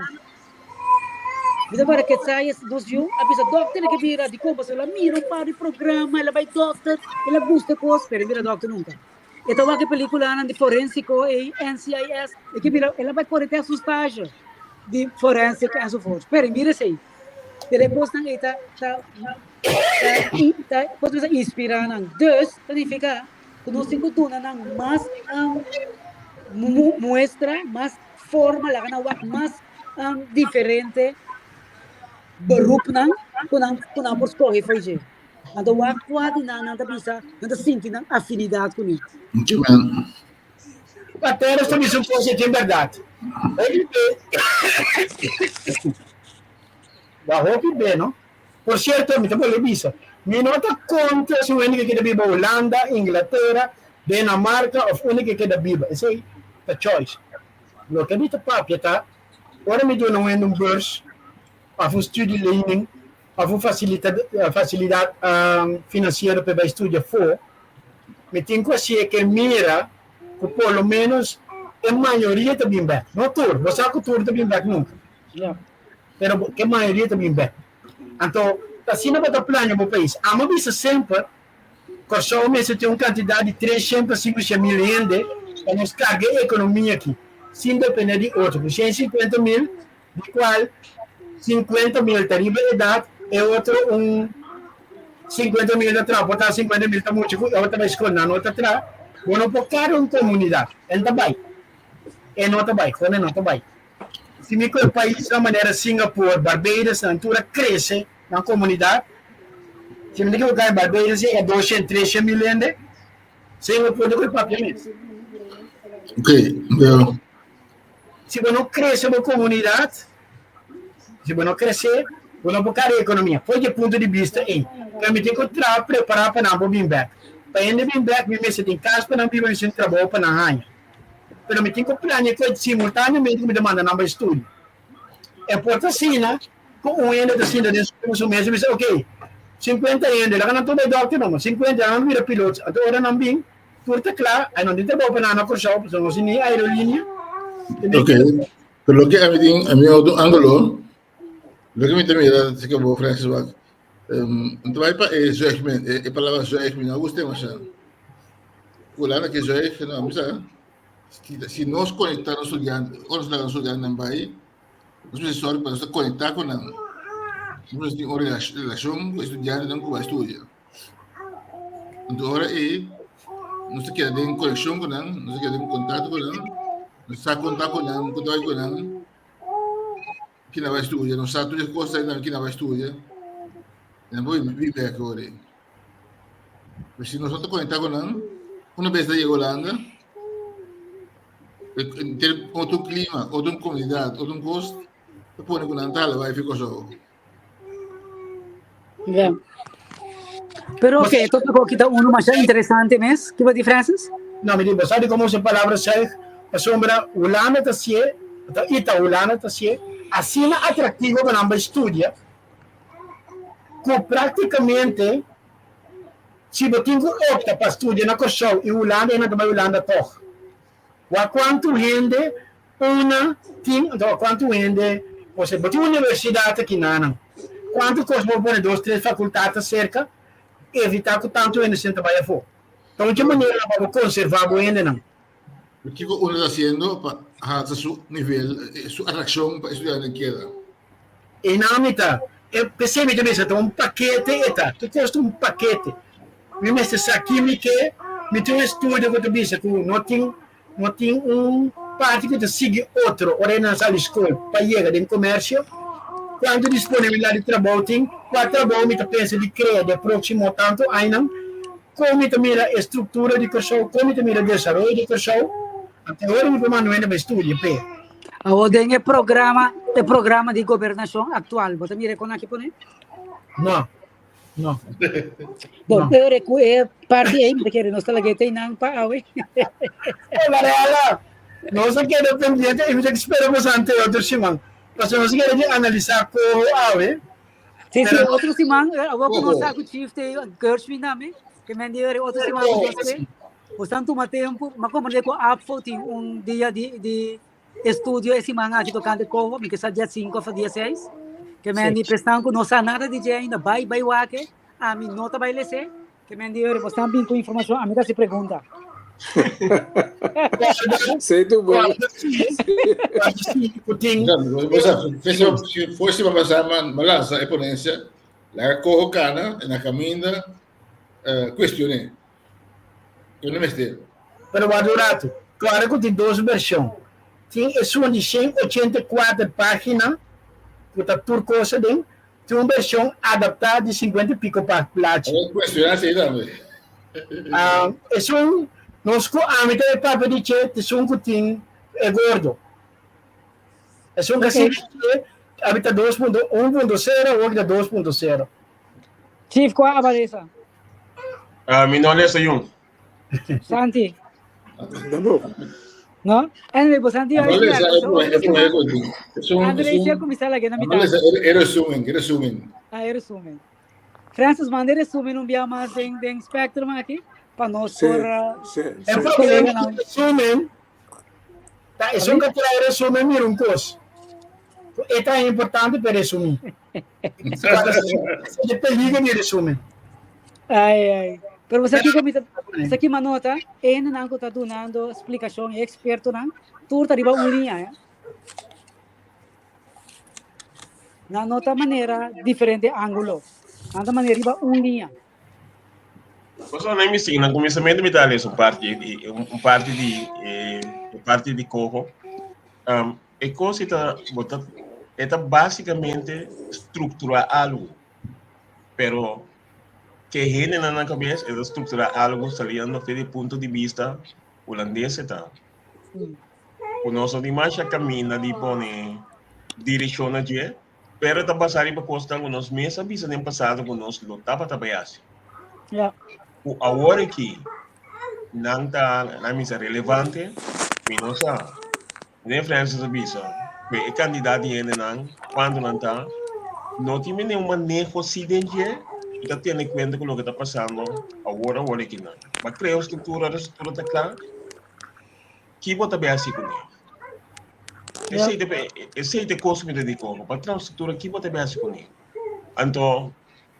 Mi ta para Quetzalles, nos yu, a bisa dòkter e ke bira. Dikon? Pasobra el a mira un par di programa, el a bai dòkter, el a gusta e kos, pero e bira dòkter nunka. E ta wak e pelikulanan di forensiko ei, NCIS, e ke bira, el a bai kore te su stage di forensic enzovoort. Pero e mira esei. Pero e kosnan ei ta, ta. Ta por bisa inspirá nan. Dus ta nifiká ku nos tin ku duna nan mas muestra, mas forma, laga nan wak mas diferente berupnan ku nan ku nan por skohe for dje. Anto wak kua di nan nan ta bisa nan ta sinti nan afinidat kuné. Pateros ta bisa un kos e tin bèrdat. Hopi be Ba hopi be no. Por cierto mi ta bolbe bisa, mi no ta contra si un hende ke keda biba Hulanda, Inglatera, Denamarca of unda ke keda biba. Esey ta choice. Loke mi ta papia ta, ora mi duna un hende un beurs of un studielening of un facilidad financiero pa e bai studia afo, mi tin cu hacié ke mira cu por lo menos e mayoria ta bin bek. No tur, bo sa cu tur ta bin bek nunca. Pero e mayoria ta bin bek. Anto, ta asina bo ta plania bo pais. Amo bisa semper, Kòrsou mester tin un kantidat di 300 pa 500 mil hende pa nos karga e ekonomia aki, sin dependé di otro. Ku 150 mil, di kual 50 mil ta riba edat, e otro un 50 mil ta traha, por ta 50 mil ta mucha ku e otro ta bai skol, nan no ta traha. Bo no por karga un komunidat. E no ta bai. E no ta bai. Kon e no ta bai. Si mi ku e paisnan manera Singapore, Barbados nan tur a krese nan komunidat. Si mi ta ekivoká Barbados yega 200, 300 mil hende. Singapore ta ku e papia mes. Ok, pero Si bo no krese bo komunidat, si bo no krese, bo no por kara e ekonomia. For di e punto di bista ei, pero mi tin ku traha prepará pa nan por bin bèk. Pa hende bin bèk mi mester tin kas pa nan biba, mi mester tin trabou pa nan haña. Pero mi tin ku plania ku simultaneamente ku mi ta manda nan bai studio. E por ta asina ku un hende ta sinta den su mes i bisa, ok, 50 hende, laga nan tur bai dòkter no, 50 nan bira piloto. Anto ora nan bin, tur ta kla, ai no tin trabou pa nan na Kòrsou, pasobra nos tin ni aerolínea. Ok, pero loke ami tin, ami otro ángulo, loke mi ta mira, si ke bo Francis wak, um, ta bai pa e zuigment, e, e palabra zuig, mi no gusta masha. Fulano ke zuig, no, mi sa, si, si nos konektá nos studiante, ora nos laga nos studiantenan bai, nos mester sòru pa nos ta konektá ku nan. Nos mester tin un relashon ku e studiantenan ku bai studia. Anto ora ei, nos ta keda den konekshon ku nan, nos ta keda den kontakto ku nan, nos sa konta ku nan, ku ta bai ku nan, kina bai studia, nos sa tur e kos nan kina bai studia. I nan por bin bek ora ei. Pero si nos no ta konektá ku nan, una bes nan yega Holanda, tin otro klima, otro komunidat, otro kos, ta pone ku nan ta hala bai fi Kòrsou. Ja. Pero oké, okay, tópiko aki ta uno masha interesante mes. Kiba di Francis? No, mi di, bo sa di komo usa e palabra zuig? Pasobra Hulanda ta sié, ta ita Hulanda ta sié, asina atraktivo pa nan bai studia, ku práktikamente si bo tin ku opta pa studia na Kòrsou i Hulanda, e nan ta bai Hulanda tòg. Wak kuantu hende una tin, anto wak kuantu hende, osea bo tin universidat aki nanan, kuantu kos bo pone dos tres fakultat aserka, evitá ku tantu hende senta bai afó. Ta un dje manera pa bo konservá bo hendenan. Kiko uno ta hasiendo pa halsa su nivel, su atrakshon pa e studiantenan keda? Einan mi ta, e p'esei mi ta bisa ta un pakete e ta, tur kos ta un pakete. Mi mester sa ki mi ke, mi tin un estudio ku ta bisa ku no tin no tin un parti ku ta sigui otro ora e nan sali skol pa yega den komersio, kuantu disponibilidat di trabou tin, kua trabou mi ta pensa di krea den próksimo tantu añanan, kon mi ta mira e struktura di Kòrsou, kon mi ta mira desaroyo di Kòrsou, anto e ora mi por manda un hende bai studia p'e. Awor den e programa, e programa di gobernashon aktual, bo ta mira e kon aki pone? No, no. Bon, no. Ere ku e parti ei, mi ta kere nos ta lag'é teinan pa awe. Eh, Mariela, nos a keda pendiente i mi ta spera boso ante otro siman. Pasobra nos a kere di analisá koho awe. Sí, sí, otro siman, eh, awor ku nos sa ku Chief te Gershwin tambe, ke men di ere otro siman ku nos ke. Bosan tuma tempu, m'a komprendé ku APFO tin un dia di di estudio e siman aki tokante koho, mi ke sa dia sinku òf dia seis. Ke men di presnan ku no sa nada di dje ainda, bai bai wak e, ami no ta bai les'é. Ke men di ere bosan bin ku informashon, ami ta hasi pregunta. Sei tu bon. Si for siman pasá mi a lansa e ponensia. Laga koho kana i na kaminda kuestion'é. E no mester. Pero warda un ratu. Klaro ku tin dos vershon. Tin esun di 184 página ku ta tur kos aden. Tin un vershon adaptá di 50 i piko plachi. Awor kuestioná esei tambe. Esun nos ku ami ta e papia di dje ta esun ku tin e gordo. Esun ka sigui dje ami ta 2.1.0 awor ki ta 2.0. Chief, kua aba lesa? Mi no lesa yun. Santi. Tampoco. No? Anyway, bo Santi No lesa e prome e prome ku tin. Esun André esun ya kuminsá lag'é na no mitad. lesa e resumen, e resumen. Ah, e resumen. Francis, manda e resumen un bia mas den den Spectrum aki pa nos Sí, por sí, E sí. problema coleganan. ku resumen ta esun ka trae resumen mira un kos. Ku e ta importante pa resumí. E peligro di resumen. Ai, ai. Pero você aqui comita, você aqui manota, ene nan ku ta dunando explicación e experto nan, tur ta riba un linha, eh. Na nota manera diferente ángulo. Nan ta manera riba un linha. Pasobra nan mi na kuminsamentu mi ta lesa un parti di un parti di e parti di Coho. Um, e kos ta bo ta e ta básikamente strukturá algu. Pero ke hendenan na kabes e ta strukturá algu saliendo for di punto di bista hulandes e ta. Ku nos no tin masha kaminda di pone direkshon na dje, pero ta basá riba kosnan ku nos mes a bisa den pasado ku nos lo tabata bai hasi. Ja. Ku awor aki nan ta nan misa relevante, mi no sa. Meneer Francis a bisa ku e kantidat di hendenan, kuantu nan ta, no tin mene un maneho si den dje ku ta tene kuenta ku loke ta pasando awor awor aki nan. Ba krea un struktura, e struktura ta kla, ki bo ta bai hasi kuné? Esei ta esei ta e kos ku mi ta di koho, pa traha un struktura ki bo ta bai hasi kuné? Anto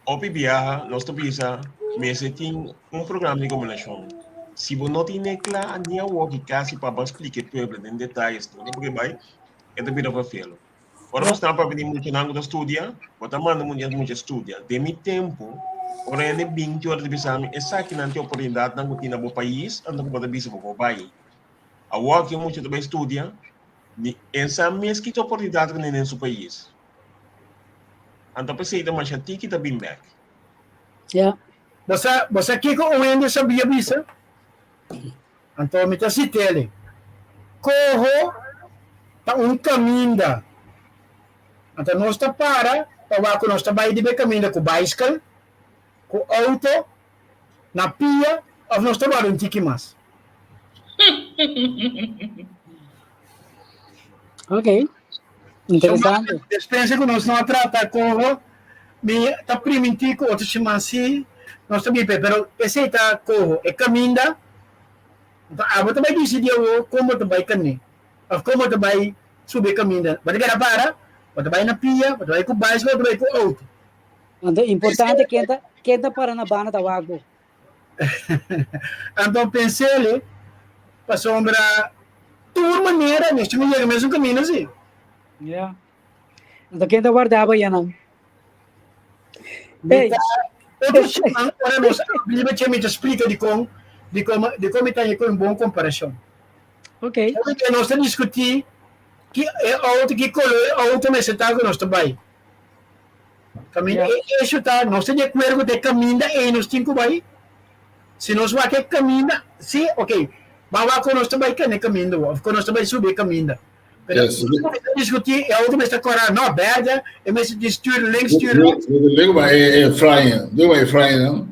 Hopi biaha nos ta bisa mester tin un programa di gobernashon. Si bo no tin e kla ni awor ki kasi pa bo splika e pueblo den detayes tur loke bai, e ta bira vervelo. Ora bo sta papia di muchanan ku ta studia, bo ta manda mucha studia. Den mi tempu, ora hende bin ki ora ta bisa mi esakinan ta e oportunidatnan ku tin na bo pais, anto ku bo ta bisa bo por bai. Awor ki e mucha ta bai studia, ni e sa mes ki ta oportunidat ku tin den su pais. Anto p'esei ta masha tiki ta bin bek. Ja. Bo sa, bo sa kiko un hende sabia bisa? Anto mi ta sit'el, Koho ta un kaminda. Anto nos ta para pa wak ku nos ta bai riba e kaminda ku baiskel, ku outo, na pia òf nos ta wòrdu un tiki mas. Ok. Interesante. Despensa ku nos no a trata koho, mi ta primintí ku otro siman sí nos ta bin p'e, pero esei ta koho, e kaminda. Anto abo ta bai disidí awor kon bo ta bai kané òf kon bo ta bai subi e kaminda. Bo ta keda para, bo ta bai na pia, bo ta bai ku baisikl, bo ta bai ku outo. Anto importante ken ta ken ta para na banda ta wak bo. Anto pensele pasobra tur manera nos tin ku yega mesun kaminda si. Ya. Anto ken ta warda bo yanan? Mi ta otro siman ora nos abri che mi ta splika dikon dikon dikon mi ta haña ku un bon komparashon. Ok. Hopi nos ta diskutí ki e outo ki kolor e outo mester ta ku nos ta bai. Kaminda Ja. e issue ta, nos ta di akuerdo ku ta e kaminda ei nos tin ku bai? Si nos wak e kaminda, si, ok, ban wak kon nos ta bai kende kaminda wou, of kon nos ta bai subi e kaminda. Pero Yes. si nos ta diskutí, e auto mester kora, no, bèrdè, e mester di stuur links, stuur rechts. Luego ma e e fraaien, luego ma e fraaien,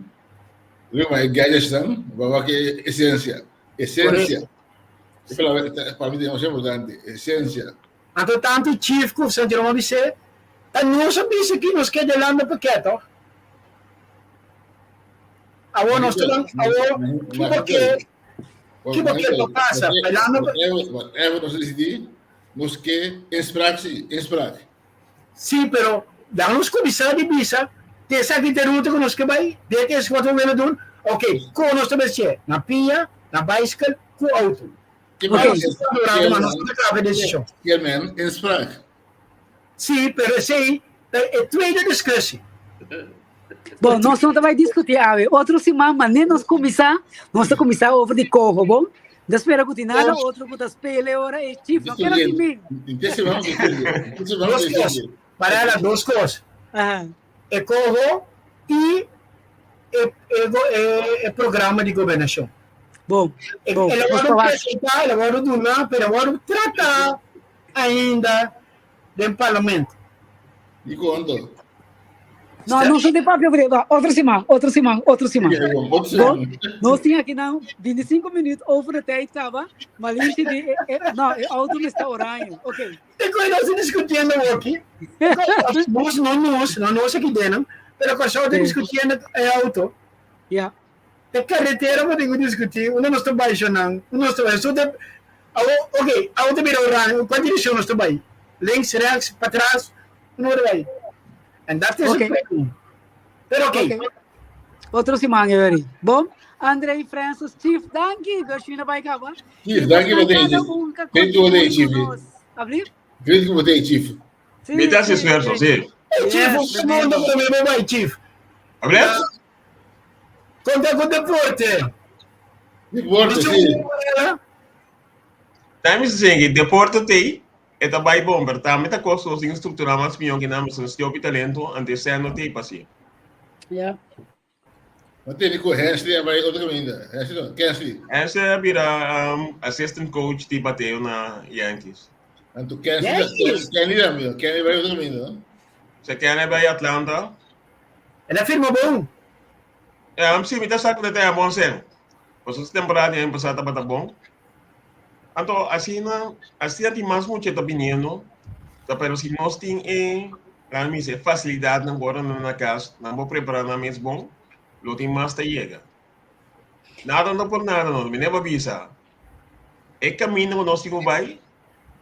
luego ma e gadgets dan, ba wak e esencia, esencia. E palabra pa mi ta demasiado importante, esencia. Anto tantu Chief ku San Jerome a bis'é, Ta nos a bisa ki nos ke delanda pakèt tòg? Awor nos ta nan, awor ki bo ke, ki bo ke pa pasa? Bailando pa. Whatever nos a disidí, nos ke inspraak sí, inspraak. Sí, pero dan nos kuminsá di bisa, te esaki ta e ruta ku nos ke bai, dit is wat we willen doen. Oké, kon nos ta bestié? Na pia, na baiskel, ku outo. Ke Ok. men, Durante mas nos ta kaba e desishon. Ke men inspraak. Sí, pero esei ta e tweede discussie. Bon, nos no ta bai discuti awe. Otro siman, mané nos cuminsa, nos ta cuminsa over di coho, bon? Ta spera cu tin nada otro cu ta spele ora e chief no keda sin min. Dos cos. Marela, dos cos. E coho y e, e, e, e programa di gobernacion. Bon, bon. El a wordo presenta, el a wordo duna, pero a wordo trata ainda den parlamento. Di cuanto? No, no son de papia por va, otro siman, otro siman, otro siman. Bon, nos tin aki nan 25 minuut over de tijd kaba, maar Lindsay di, eh, eh, no, e auto me está oranje. Ok. Te koe nos discutiendo aki. Nos, no nos, no nos aki denen, pero Kòrsou ta discutiendo e auto. Ja. E carretera bo tin ku discutí, unda nos ta bai shonan, unda nos ta bai. So te, awo, ok, awo ta bira oranje, kua direccion nos ta bai? Links, rechts, patras, unda bo ta bai? En dat is okay. het probleem. Pero ok. Okay. Otro siman, Yuri. Bom, André Francis, Chief, danki. Gershwin bai kaba. Chief, danki bo tei, Chief. Great ku bo tei, Chief. Ablief? Great ku bo tei, Chief. Mi ta haci esfuerzo, sí. Hey, Chief, un segundo promé bo bai, Chief. Ablief? Konta ku deporte. Deporte, sí. Tambe se sigi, deporte tei, e ta bai bon, pero tambe ta kos nos tin strukturá mas mihó ki nan, pasobra nos tin hopi talento, antes sea no tei pa si. Ja. Ma tene ku Hensley a bai otro kaminda. Hensley no, Kensley. Hensley a bira um, assistant coach di bateo na Yankees. Anto Kensley, Yankees? Kenny tambe, Kenny bai otro kaminda, no? Se Kenny bai Atlanta. El a firma bon. Um, sí, mi ta sa ku ta bon sen. Pasobra e temporada di aña pasá tabata bon. Anto asina, asina tin mas mucha ta biniendo, ta pero si nos tin e, laat mi bisa, e facilidadnan ku ora nan na kas, nan por prepara nan mes bon, lo tin mas ta yega. Nada no por nada no, mi never bisa. E kaminda ku nos tin ku bai,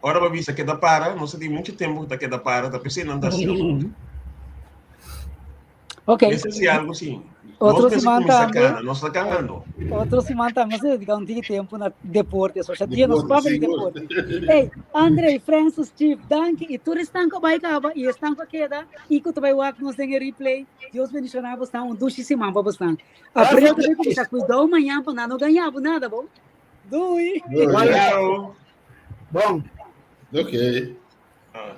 ora bo bisa keda para, nos ta tin muchu tempu ku ta keda para, ta p'esei nan ta hasi. Ok. Mester si algo si. Otro Nos mester siman kuminsá tambe. kana, nos ta kanando. Otro siman tambe nos ta dediká un tiki tempu na deporte. So xa dia nos Deporte, papia di sigur. deporte. Ey, André, Francis, Chief, danki. I tur esnan ku a bai kaba i esnan ku a keda i ku ta bai wak nos den e replay. Dios bendishoná bosnan. Un dushi siman pa bosnan. April ta bai kuminsá. Kuidou mañan pa nan no gaña bo nada, bo. Doei. Doei. Chao. Bon. Ok.